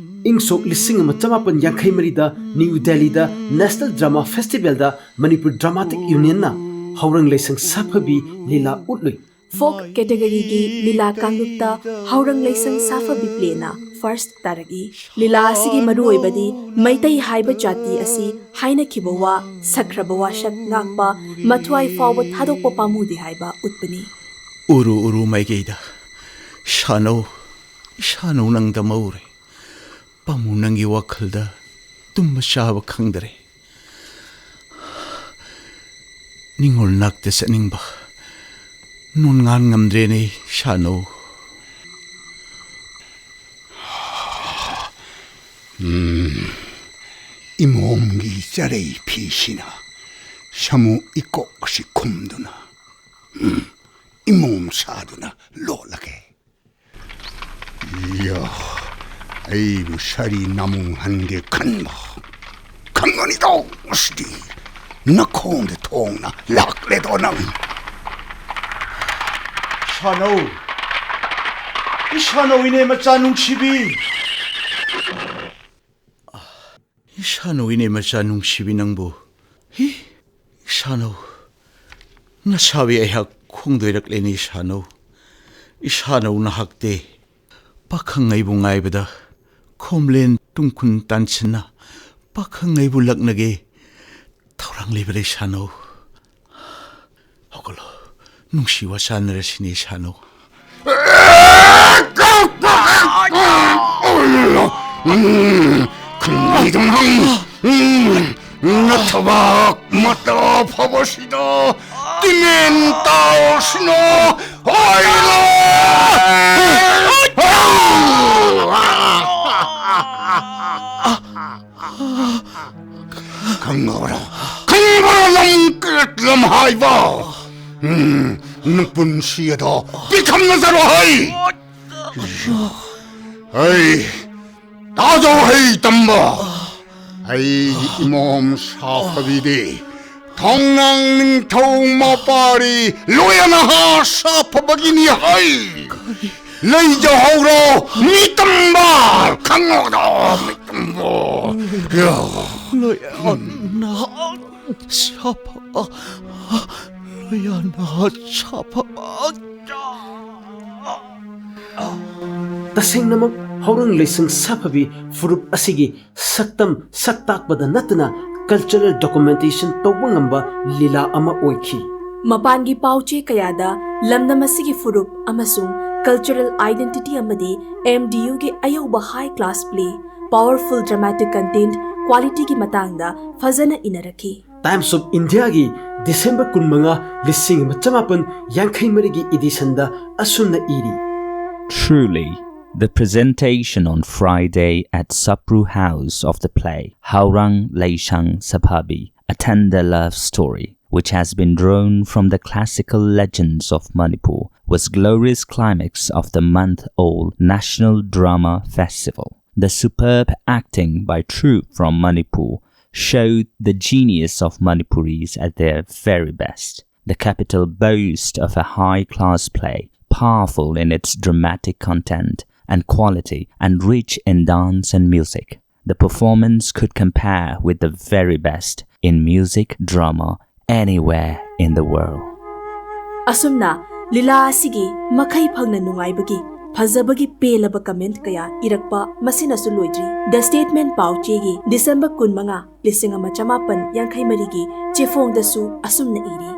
ꯏꯪ ꯁꯣꯛ ꯂꯤꯁꯤꯡ ꯑꯃ ꯆꯃꯥꯄꯟ ꯌꯥꯡꯈꯩ ꯃꯔꯤꯗ ꯅ꯭ꯌꯨ ꯗꯦꯜꯂꯤꯗ ꯅꯦꯁꯅꯦꯜ ꯗ꯭ꯔꯃꯥ ꯐꯦꯁꯇꯤꯚꯦꯜꯗ ꯃꯅꯤꯄꯨꯔ ꯗ꯭ꯔꯃꯥꯇꯤꯛ ꯌꯨꯅꯤꯌꯟꯅ ꯍꯧꯔꯪ ꯂꯩꯁꯪ ꯁꯥꯐꯕꯤ ꯂꯤꯂꯥ ꯎꯠꯂꯨꯏ꯫ ꯐꯣꯛ ꯀꯦꯇꯦꯒꯣꯔꯤꯒꯤ ꯂꯤꯂꯥ ꯀꯥꯡꯂꯨꯞꯇ ꯍꯥꯎꯔꯪ ꯂꯩꯁꯪ ꯁꯥꯐꯕꯤ ꯄ꯭ꯂꯦꯅ ꯐꯥꯔꯁ ꯇꯥꯔꯛꯏ꯫ ꯂꯤꯂꯥ ꯑꯁꯤꯒꯤ ꯃꯔꯨꯑꯣꯏꯕꯗꯤ ꯃꯩꯇꯩ ꯍꯥꯏꯕ ꯖꯥꯇꯤ ꯑꯁꯤ ꯍꯥꯏꯅꯈꯤꯕ ꯋꯥ, ꯁꯛꯈ꯭ꯔꯕ ꯋꯥꯁꯛ ꯉꯥꯛꯄ, ꯃꯊ꯭ꯋꯥꯏ ꯐꯥꯎꯕ ꯊꯥꯗꯣꯛꯄ ꯄꯥꯝꯃꯨꯗꯦ ꯍꯥꯏꯕ ꯎꯠꯄꯅꯤ꯫ ꯎꯔꯨ ꯎꯔꯨ ꯃꯥꯏꯀꯩꯗ ꯁꯥꯅꯧ, ꯏꯁꯥꯅꯧ ꯅꯪꯗ ꯃꯧꯔꯦ꯫ ꯄꯥꯝꯃꯨ ꯅꯪꯒꯤ ꯋꯥꯈꯜꯗ ꯇꯨꯝꯕ ꯆꯥꯕ ꯈꯪꯗꯔꯦ꯫ ꯅꯤꯡꯉꯣꯜ ꯅꯥꯛꯇ ꯆꯠꯅꯤꯡꯕ ꯅꯣꯟꯉꯥꯟ ꯉꯝꯗ꯭ꯔꯦꯅꯦ ꯁꯥꯅꯧ꯫ ꯎꯝ, ꯏꯃꯣꯝꯒꯤ ꯆꯔꯩ ꯐꯤꯁꯤꯅ ꯁꯥꯃꯨ ꯏꯀꯣꯛ ꯑꯁꯤ ꯈꯨꯝꯗꯨꯅ, ꯎꯝ, ꯏꯃꯣꯝ ꯁꯥꯗꯨꯅ ꯂꯣꯠꯂꯒꯦ꯫ ꯌꯥ, ꯑꯩꯕꯨ ꯁꯥꯔꯤ ꯅꯃꯨꯡꯍꯟꯒꯦ ꯈꯟꯕ ꯈꯪꯒꯅꯤꯗꯣ ꯉꯁꯤꯗꯤ꯫ ꯅꯈꯣꯡꯗ ꯊꯣꯡꯅ ꯂꯥꯛꯂꯦꯗꯣ ꯅꯪ꯫ ꯁꯥꯅꯧ, ꯏꯁꯥꯅꯧ ꯏꯅꯦ ꯃꯆꯥ ꯅꯨꯡꯁꯤꯕꯤ꯫ ꯏꯁꯥꯅꯧ ꯏꯅꯦ ꯃꯆꯥ ꯅꯨꯡꯁꯤꯕꯤ ꯅꯪꯕꯨ꯫ ꯍꯤ, ꯏꯁꯥꯅꯧ, ꯅꯁꯥꯕꯤ ꯑꯩꯍꯥꯛ ꯈꯣꯡꯗꯣꯏꯔꯛꯂꯦꯅꯦ ꯏꯁꯥꯅꯧ꯫ ꯏꯁꯥꯅꯧ ꯅꯍꯥꯛꯇꯦ ꯄꯥꯈꯪ ꯑꯩꯕꯨ ꯉꯥꯏꯕꯗ ꯈꯣꯝꯂꯦꯟ ꯇꯨꯡꯈꯨꯟ ꯇꯥꯟꯁꯤꯟꯅ ꯄꯥꯈꯪ ꯑꯩꯕꯨ ꯂꯛꯅꯒꯦ ꯊꯧꯔꯥꯡ ꯂꯩꯕꯗ ꯏꯁꯥꯅꯧ꯫ ꯍꯧꯒꯠꯂꯣ, ꯅꯨꯡꯁꯤ ꯋꯥ ꯁꯥꯟꯅꯔꯁꯤꯅꯦ ꯏꯁꯥꯅꯧ꯫ ꯎꯝ, ꯈꯪꯕꯤꯗꯨꯅ ꯍꯪ꯫ ꯎꯝ, ꯅꯊꯕꯥꯛ ꯃꯇꯥ ꯐꯕꯁꯤꯗ ꯇꯤꯃꯦꯟ ꯇꯥꯎꯁꯤꯅꯣ ꯍꯣꯏꯂꯣ꯫ ꯈꯪꯉꯕ꯭ꯔꯥ? ꯈꯪꯉꯕ꯭ꯔꯥ ꯂꯝ ꯀꯔꯦꯠ ꯂꯝ ꯍꯥꯏꯕ? ꯎꯝ, ꯅꯄꯨꯟꯁꯤ ꯑꯗꯣ ꯄꯤꯈꯝꯅꯖꯔꯣ ꯍꯩ꯫ ꯍꯩ, ꯇꯥꯖꯧ ꯍꯩ ꯇꯝꯕ꯫ ꯑꯩꯒꯤ ꯏꯃꯣꯝ ꯁꯥꯐꯕꯤꯗꯤ ꯊꯣꯡꯅꯥꯡ ꯅꯤꯡꯊꯧ ꯃꯄꯥꯔꯤ ꯂꯣꯌꯅꯍꯥ ꯁꯥꯐꯕꯒꯤꯅꯤ ꯍꯩ꯫ ꯂꯩꯖꯍꯧꯔꯣ ꯃꯤꯇꯝꯕ꯫ ꯈꯪꯉꯧꯔꯣ ꯃꯤꯇꯝꯕ꯫ ꯂꯣꯌꯅꯍꯥ ꯁꯥꯐꯕ꯫ ꯂꯣꯌꯅꯍꯥ ꯁꯥꯐꯕ꯫ ꯇꯁꯦꯡꯅꯃꯛ ꯍꯧꯔꯪ ꯂꯩꯁꯪ ꯁꯥꯐꯕꯤ ꯐꯨꯔꯨꯞ ꯑꯁꯤꯒꯤ ꯁꯛꯇꯝ ꯁꯛ ꯇꯥꯛꯄꯗ ꯅꯠꯇꯅ cultural documentation ꯇꯧꯕ ꯉꯝꯕ ꯂꯤꯂꯥ ꯑꯃ ꯑꯣꯏꯈꯤ꯫ ꯃꯄꯥꯟꯒꯤ ꯄꯥꯎꯆꯦ ꯀꯌꯥꯗ ꯂꯝꯗꯝ ꯑꯁꯤꯒꯤ ꯐꯨꯔꯨꯞ ꯑꯃꯁꯨꯡ cultural identity ꯑꯃꯗꯤ M D U ꯒꯤ ꯑꯌꯧꯕ high class play, powerful dramatic content, quality ꯒꯤ ꯃꯇꯥꯡꯗ ꯐꯖꯅ ꯏꯅꯔꯛꯈꯤ꯫ Times of India ꯒꯤ December ꯀꯨꯟꯃꯉꯥ, ꯂꯤꯁꯤꯡ ꯑꯃ ꯆꯃꯥꯄꯟ ꯌꯥꯡꯈꯩ ꯃꯔꯤꯒꯤ edition ꯗ ꯑꯁꯨꯝꯅ ꯏꯔꯤ꯫ Truly, the presentation on Friday at Sapru House of the play Haurang Leishang Saphabi, a tender love story, which has been drawn from the classical legends of Manipur, was glorious climax of the month-old National Drama Festival. The superb acting by troupe from Manipur showed the genius of Manipuris at their very best. The capital boast of a high-class play, powerful in its dramatic content and quality and rich in dance and music. The performance could compare with the very best in music drama anywhere in the world. ꯑꯁꯨꯝꯅ ꯂꯤꯂꯥ ꯑꯁꯤꯒꯤ ꯃꯈꯩ ꯐꯪꯅ ꯅꯨꯡꯉꯥꯏꯕꯒꯤ, ꯐꯖꯕꯒꯤ ꯄꯦꯜꯂꯕ comment ꯀꯌꯥ ꯏꯔꯛꯄ ꯃꯁꯤꯅꯁꯨ ꯂꯣꯏꯗ꯭ꯔꯤ꯫ The Statesman ꯄꯥꯎꯆꯦꯒꯤ December ꯀꯨꯟꯃꯉꯥ, ꯂꯤꯁꯤꯡ ꯑꯃ ꯆꯃꯥꯄꯟ ꯌꯥꯡꯈꯩ ꯃꯔꯤꯒꯤ ꯆꯦꯐꯣꯡꯗꯁꯨ ꯑꯁꯨꯝꯅ ꯏꯔꯤ꯫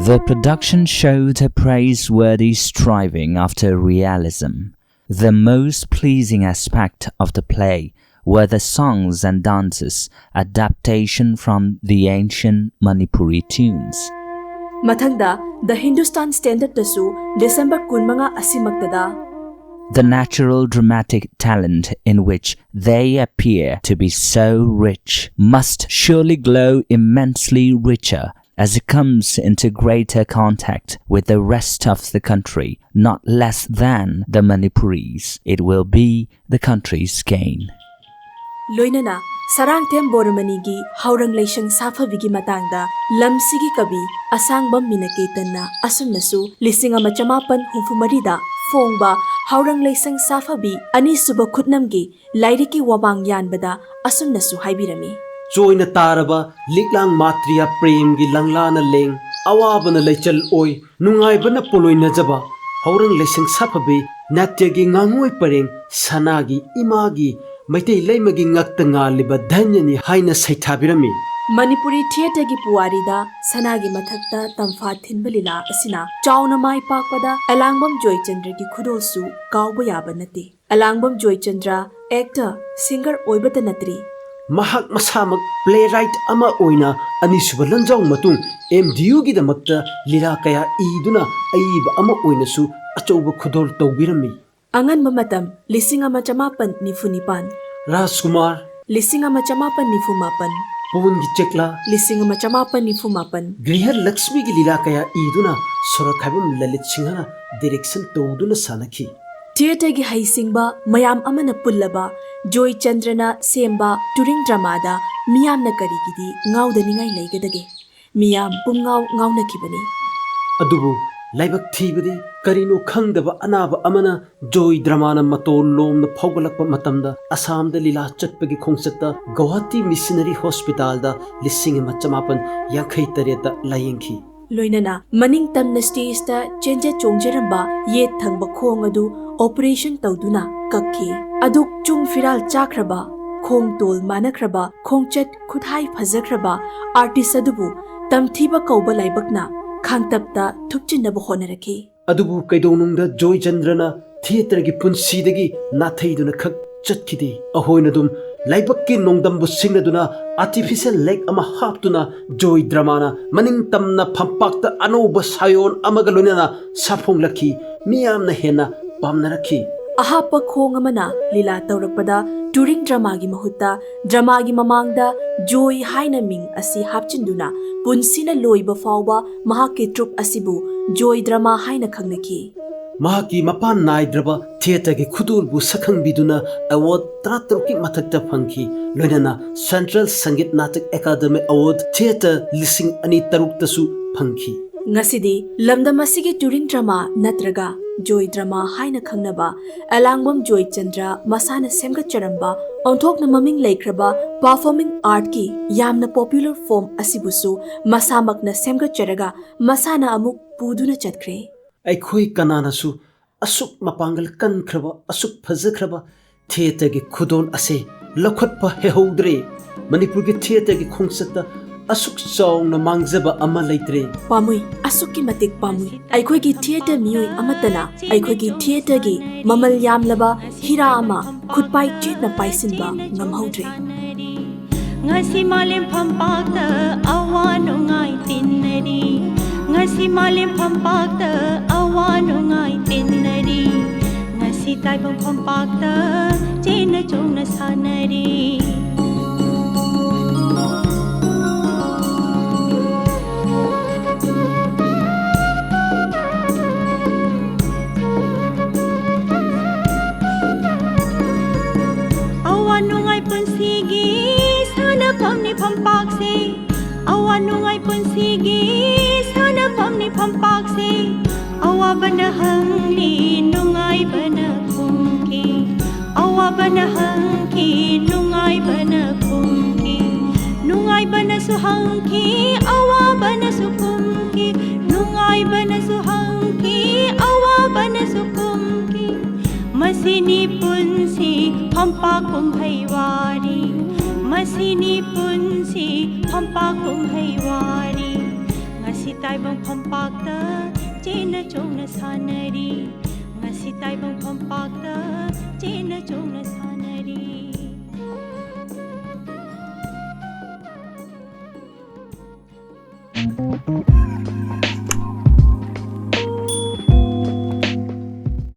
The production showed a praiseworthy striving after realism, The most pleasing aspect of the play were the songs and dances, adaptation from the ancient Manipuri tunes. ꯃꯊꯪꯗ The Hindustan Standard ꯇꯁꯨ December ꯀꯨꯟꯃꯉꯥ ꯑꯁꯤꯃꯛꯇꯗ The natural dramatic talent in which they appear to be so rich must surely glow immensely richer as it comes into greater contact with the rest of the country, not less than the Manipuris. It will be the country's gain. ꯂꯣꯏꯅꯅ ꯁꯔꯥꯡꯊꯦꯝ ꯕꯣꯔꯃꯅꯤꯒꯤ ꯍꯥꯎꯔꯪ ꯂꯩꯁꯪ ꯁꯥꯐꯕꯤꯒꯤ ꯃꯇꯥꯡꯗ ꯂꯝꯁꯤꯒꯤ ꯀꯕꯤ ꯑꯁꯥꯡꯕꯝ ꯃꯤꯅꯀꯦꯇꯟꯅ ꯑꯁꯨꯝꯅꯁꯨ ꯂꯤꯁꯤꯡ ꯑꯃ ꯆꯃꯥꯄꯟ ꯍꯨꯝꯐꯨ ꯃꯔꯤꯗ ꯐꯣꯡꯕ ꯍꯥꯎꯔꯪ ꯂꯩꯁꯪ ꯁꯥꯐꯕꯤ ꯑꯅꯤꯁꯨꯕ ꯈꯨꯠꯅꯝꯒꯤ ꯂꯥꯏꯔꯤꯛꯀꯤ ꯋꯥꯃꯥꯡ ꯌꯥꯟꯕꯗ ꯑꯁꯨꯝꯅꯁꯨ ꯍꯥꯏꯕꯤꯔꯝꯃꯤ꯫ ꯆꯣꯏꯅ ꯇꯥꯔꯕ ꯂꯤꯛꯂꯥꯡ ꯃꯥꯇ꯭ꯔꯤꯌꯥ ꯄ꯭ꯔꯦꯝꯒꯤ ꯂꯪꯂꯥꯅ ꯂꯦꯡ ꯑꯋꯥꯕꯅ ꯂꯩꯆꯜ ꯑꯣꯏ ꯅꯨꯡꯉꯥꯏꯕꯅ ꯄꯣꯂꯣꯏꯅꯖꯕ ꯍꯧꯔꯪ ꯂꯩꯁꯪ ꯁꯥꯐꯕꯤ ꯅꯥꯇ꯭ꯌꯒꯤ ꯉꯥꯉꯣꯏ ꯄꯔꯦꯡ ꯁꯅꯥꯒꯤ ꯏꯃꯥꯒꯤ ꯃꯩꯇꯩ ꯂꯩꯃꯒꯤ ꯉꯛꯇ ꯉꯥꯜꯂꯤꯕ ꯙꯟꯌꯅꯤ ꯍꯥꯏꯅ ꯁꯩꯊꯥꯕꯤꯔꯝꯃꯤ꯫ ꯃꯅꯤꯄꯨꯔꯤ ꯊꯤꯌꯦꯇꯔꯒꯤ ꯄꯨꯋꯥꯔꯤꯗ ꯁꯅꯥꯒꯤ ꯃꯊꯛꯇ ꯇꯝꯐꯥ ꯊꯤꯟꯕ ꯂꯤꯂꯥ ꯑꯁꯤꯅ ꯆꯥꯎꯅ ꯃꯥꯏ ꯄꯥꯛꯄꯗ ꯑꯂꯥꯡꯕꯝ ꯖꯣꯏꯆꯟꯗ꯭ꯔꯒꯤ ꯈꯨꯗꯣꯜꯁꯨ ꯀꯥꯎꯕ ꯌꯥꯕ ꯅꯠꯇꯦ꯫ ꯑꯂꯥꯡꯕꯝ ꯖꯣꯏꯆꯟꯗ꯭ꯔ actor, singer ꯑꯣꯏꯕꯇ ꯅꯠꯇ꯭ꯔꯤ꯫ ꯃꯍꯥꯛ ꯃꯁꯥꯃꯛ playwright ꯑꯃ ꯑꯣꯏꯅ ꯑꯅꯤꯁꯨꯕ ꯂꯟꯖꯥꯎ ꯃꯇꯨꯡ M D Uꯒꯤꯗꯃꯛꯇ ꯂꯤꯂꯥ ꯀꯌꯥ ꯏꯗꯨꯅ ꯑꯏꯕ ꯑꯃ ꯑꯣꯏꯅꯁꯨ ꯑꯆꯧꯕ ꯈꯨꯗꯣꯜ ꯇꯧꯕꯤꯔꯝꯃꯤ꯫ ꯑꯉꯟꯕ ꯃꯇꯝ ꯂꯤꯁꯤꯡ ꯑꯃ ꯆꯃꯥꯄꯟ ꯅꯤꯐꯨ ꯅꯤꯄꯥꯟ, ꯔꯥꯖꯀꯨꯃꯥꯔ, ꯂꯤꯁꯤꯡ ꯑꯃ ꯆꯃꯥꯄꯟ ꯅꯤꯐꯨ ꯃꯥꯄꯟ, ꯄꯣꯟꯒꯤ ꯆꯦꯛꯂꯥ, ꯂꯤꯁꯤꯡ ꯑꯃ ꯆꯃꯥꯄꯟ ꯅꯤꯐꯨ ꯃꯥꯄꯟ, ꯒ꯭ꯔꯤꯍ ꯂꯛꯁꯃꯤꯒꯤ ꯂꯤꯂꯥ ꯀꯌꯥ ꯏꯗꯨꯅ ꯁꯣꯔꯣꯛꯈꯥꯏꯕꯝ ꯂꯂꯤꯠ ꯁꯤꯡꯍꯅ direction ꯇꯧꯗꯨꯅ ꯁꯥꯟꯅꯈꯤ꯫ ꯊꯤꯌꯦꯇꯔꯒꯤ ꯍꯩꯁꯤꯡꯕ ꯃꯌꯥꯝ ꯑꯃꯅ ꯄꯨꯜꯂꯕ ꯖꯣꯏꯆꯟꯗ꯭ꯔꯅ ꯁꯦꯝꯕ ꯇꯨꯔꯤꯡ ꯗ꯭ꯔꯃꯥꯗ ꯃꯤꯌꯥꯝꯅ ꯀꯔꯤꯒꯤꯗꯤ ꯉꯥꯎꯗꯅꯤꯡꯉꯥꯏ ꯂꯩꯒꯗꯒꯦ? ꯃꯤꯌꯥꯝ ꯄꯨꯝꯉꯥꯎ ꯉꯥꯎꯅꯈꯤꯕꯅꯤ꯫ ꯑꯗꯨꯕꯨ ꯂꯥꯏꯕꯛ ꯊꯤꯕꯗꯤ ꯀꯔꯤꯅꯣ ꯈꯪꯗꯕ ꯑꯅꯥꯕ ꯑꯃꯅ ꯖꯣꯏ ꯗ꯭ꯔꯃꯥꯅ ꯃꯇꯣꯜ ꯂꯣꯝꯅ ꯐꯥꯎꯒꯠꯂꯛꯄ ꯃꯇꯝꯗ ꯑꯁꯥꯝꯗ ꯂꯤꯂꯥ ꯆꯠꯄꯒꯤ ꯈꯣꯡꯆꯠꯇ ꯒꯧꯍꯥꯇꯤ ꯃꯤꯁꯅꯔꯤ ꯍꯣꯁꯄꯤꯇꯥꯜꯗ ꯂꯤꯁꯤꯡ ꯑꯃ ꯆꯃꯥꯄꯟ ꯌꯥꯡꯈꯩ ꯇꯔꯦꯠꯇ ꯂꯥꯌꯦꯡꯈꯤ꯫ ꯂꯣꯏꯅꯅ ꯃꯅꯤꯡ ꯇꯝꯅ stageꯇ ꯆꯦꯟꯖ ꯆꯣꯡꯖꯔꯝꯕ ꯌꯦꯠ ꯊꯪꯕ ꯈꯣꯡ ꯑꯗꯨ operation ꯇꯧꯗꯨꯅ ꯀꯛꯈꯤ꯫ ꯑꯗꯨꯛ ꯆꯨꯡ ꯐꯤꯔꯥꯜ ꯆꯥꯈ꯭ꯔꯕ, ꯈꯣꯡ ꯇꯣꯜ ꯃꯥꯟꯅꯈ꯭ꯔꯕ, ꯈꯣꯡꯆꯠ ꯈꯨꯠꯍꯥꯏ ꯐꯖꯈ꯭ꯔꯕ artist ꯑꯗꯨꯕꯨ ꯇꯝꯊꯤꯕ ꯀꯧꯕ ꯂꯥꯏꯕꯛꯅ ꯈꯥꯡꯇꯞꯇ ꯊꯨꯞꯆꯤꯟꯅꯕ ꯍꯣꯠꯅꯔꯛꯈꯤ꯫ ꯑꯗꯨꯕꯨ ꯀꯩꯗꯧꯅꯨꯡꯗ ꯖꯣꯏꯆꯟꯗ꯭ꯔꯅ ꯊꯤꯌꯦꯇꯔꯒꯤ ꯄꯨꯟꯁꯤꯗꯒꯤ ꯅꯥꯊꯩꯗꯨꯅ ꯈꯛ ꯆꯠꯈꯤꯗꯦ꯫ ꯑꯩꯈꯣꯏꯅ ꯑꯗꯨꯝ ꯂꯥꯏꯕꯛꯀꯤ ꯅꯣꯡꯗꯝꯕꯨ ꯁꯤꯡꯅꯗꯨꯅ ꯑꯥꯔꯇꯤꯐꯤꯁꯤꯌꯦꯜ ꯂꯦꯛ ꯑꯃ ꯍꯥꯞꯇꯨꯅ ꯖꯣꯏ ꯗ꯭ꯔꯃꯥꯅ ꯃꯅꯤꯡ ꯇꯝꯅ ꯐꯝꯄꯥꯛꯇ ꯑꯅꯧꯕ ꯁꯥꯌꯣꯟ ꯑꯃꯒ ꯂꯣꯏꯅꯅ ꯁꯥꯐꯣꯡꯂꯛꯈꯤ꯫ ꯃꯤꯌꯥꯝꯅ ꯍꯦꯟꯅ ꯄꯥꯝꯅꯔꯛꯈꯤ꯫ ꯑꯍꯥꯞꯄ ꯈꯣꯡ ꯑꯃꯅ ꯂꯤꯂꯥ ꯇꯧꯔꯛꯄꯗ ꯇꯨꯔꯤꯡ ꯗ꯭ꯔꯃꯥꯒꯤ ꯃꯍꯨꯠꯇ ꯗ꯭ꯔꯃꯥꯒꯤ ꯃꯃꯥꯡꯗ ꯖꯣꯏ ꯍꯥꯏꯅ ꯃꯤꯡ ꯑꯁꯤ ꯍꯥꯞꯆꯤꯟꯗꯨꯅ ꯄꯨꯟꯁꯤꯅ ꯂꯣꯏꯕ ꯐꯥꯎꯕ ꯃꯍꯥꯛꯀꯤ ꯇ꯭ꯔꯨꯞ ꯑꯁꯤꯕꯨ ꯖꯣꯏ ꯗ꯭ꯔꯃꯥ ꯍꯥꯏꯅ ꯈꯪꯅꯈꯤ꯫ ꯃꯍꯥꯛꯀꯤ ꯃꯄꯥꯟ ꯅꯥꯏꯗ꯭ꯔꯕ ꯊꯤꯌꯦꯇꯔꯒꯤ ꯈꯨꯗꯣꯜꯕꯨ ꯁꯛꯈꯪꯕꯤꯗꯨꯅ ꯑꯦꯋꯥꯔꯗ ꯇꯔꯥꯇꯔꯨꯛꯀꯤ ꯃꯊꯛꯇ ꯐꯪꯈꯤ꯫ ꯂꯣꯏꯅꯅ central Sangeet Natak academy award theatre ꯂꯤꯁꯤꯡ ꯑꯅꯤ ꯇꯔꯨꯛꯇꯁꯨ ꯐꯪꯈꯤ꯫ ꯉꯁꯤꯗꯤ ꯂꯝꯗꯝ ꯑꯁꯤꯒꯤ ꯇꯨꯔꯤꯡ ꯗ꯭ꯔꯃꯥ ꯅꯠꯇ꯭ꯔꯒ ꯖꯣꯏ ꯗ꯭ꯔꯃꯥ ꯍꯥꯏꯅ ꯈꯪꯅꯕ ꯑꯦꯂꯥꯡꯕꯝ ꯖꯣꯏꯆꯟꯗ꯭ꯔ ꯃꯁꯥꯅ ꯁꯦꯝꯒꯠꯆꯔꯝꯕ ꯑꯣꯟꯊꯣꯛꯅ ꯃꯃꯤꯡ ꯂꯩꯈ꯭ꯔꯕ ꯄꯔꯐꯣꯔꯃꯤꯡ ꯑꯥꯔꯠꯀꯤ ꯌꯥꯝꯅ ꯄꯣꯄꯨꯂꯔ ꯐꯣꯝ ꯑꯁꯤꯕꯨꯁꯨ ꯃꯁꯥꯃꯛꯅ ꯁꯦꯝꯒꯠꯆꯔꯒ ꯃꯁꯥꯅ ꯑꯃꯨꯛ ꯄꯨꯗꯨꯅ ꯆꯠꯈ꯭ꯔꯦ꯫ ꯑꯩꯈꯣꯏ ꯀꯅꯥꯅꯁꯨ ꯑꯁꯨꯛ ꯃꯄꯥꯡꯒꯜ ꯀꯟꯈ꯭ꯔꯕ, ꯑꯁꯨꯛ ꯐꯖꯈ꯭ꯔꯕ ꯊꯤꯌꯦꯇꯔꯒꯤ ꯈꯨꯗꯣꯜ ꯑꯁꯦ ꯂꯧꯈꯠꯄ ꯍꯩꯍꯧꯗ꯭ꯔꯦ꯫ ꯃꯅꯤꯄꯨꯔꯒꯤ ꯊꯤꯌꯦꯇꯔꯒꯤ ꯈꯣꯡꯆꯠꯇ ꯑꯁꯨꯛ ꯆꯥꯎꯅ ꯃꯥꯡꯖꯕ ꯑꯃ ꯂꯩꯇ꯭ꯔꯦ꯫ ꯄꯥꯝꯃꯨꯏ, ꯑꯁꯨꯛꯀꯤ ꯃꯇꯤꯛ ꯄꯥꯝꯃꯨꯏ꯫ ꯑꯩꯈꯣꯏꯒꯤ ꯊꯤꯌꯦꯇꯔ ꯃꯤꯑꯣꯏ ꯑꯃꯠꯇꯅ ꯑꯩꯈꯣꯏꯒꯤ ꯊꯤꯌꯦꯇꯔꯒꯤ ꯃꯃꯜ ꯌꯥꯝꯂꯕ ꯍꯤꯔꯥ ꯑꯃ ꯈꯨꯠꯄꯥꯏ ꯆꯦꯠꯅ ꯄꯥꯏꯁꯤꯟꯕ ꯉꯝꯍꯧꯗ꯭ꯔꯦ꯫ ꯉꯁꯤ ꯃꯥꯂꯦꯝ ꯐꯝꯄꯥꯛꯇ ꯑꯋꯥ ꯅꯨꯡꯉꯥꯏ ꯇꯤꯟꯅꯔꯤ꯫ ꯉꯁꯤ ꯃꯥꯂꯦꯝ ꯐꯝꯄꯥꯛꯇ ꯑꯋꯥ ꯅꯨꯡꯉꯥꯏ ꯇꯤꯟꯅꯔꯤ꯫ ꯉꯁꯤ ꯇꯥꯏꯕꯪ ꯐꯝꯄꯥꯛꯇ ꯆꯦꯟꯅ ꯆꯣꯡꯅ ꯁꯥꯟꯅꯔꯤ꯫ ꯑꯋꯥ ꯅꯨꯡꯉꯥꯏ ꯄꯨꯟꯁꯤꯒꯤ ꯁꯥꯟꯅꯐꯝꯅꯤ ꯐꯝꯄꯥꯛꯁꯦ꯫ ꯑꯋꯥ ꯅꯨꯡꯉꯥꯏ ꯄꯨꯟꯁꯤꯒꯤ ꯁꯥꯟꯅꯐꯝꯅꯤ ꯐꯝꯄꯥꯛꯁꯦ꯫ ꯑꯋꯥꯕꯅ ꯍꯪꯂꯤ, ꯅꯨꯡꯉꯥꯏꯕꯅ ꯈꯨꯝꯈꯤ꯫ ꯑꯋꯥꯕꯅ ꯍꯪꯈꯤ, ꯅꯨꯡꯉꯥꯏꯕꯅ ꯈꯨꯝꯈꯤ꯫ ꯅꯨꯡꯉꯥꯏꯕꯅꯁꯨ ꯍꯪꯈꯤ, ꯑꯋꯥꯕꯅꯁꯨ ꯈꯨꯝꯈꯤ꯫ ꯅꯨꯡꯉꯥꯏꯕꯅꯁꯨ ꯍꯪꯈꯤ, ꯑꯋꯥꯕꯅꯁꯨ ꯈꯨꯝꯈꯤ꯫ ꯃꯁꯤꯅꯤ ꯄꯨꯟꯁꯤ ꯐꯝꯄꯥꯛ ꯀꯨꯝꯍꯩ ꯋꯥꯔꯤ꯫ ꯃꯁꯤꯅꯤ ꯄꯨꯟꯁꯤ ꯐꯝꯄꯥꯛ ꯀꯨꯝꯍꯩ ꯋꯥꯔꯤ꯫ ꯉꯁꯤ ꯇꯥꯏꯕꯪ ꯐꯝꯄꯥꯛꯇ ꯆꯦꯟꯅ ꯆꯣꯡꯅ ꯁꯥꯟꯅꯔꯤ꯫ ꯉꯁꯤ ꯁꯤꯇꯥꯏꯕꯪ ꯐꯝꯄꯥꯛꯇ ꯆꯦꯟꯅ ꯆꯣꯡꯅ ꯁꯥ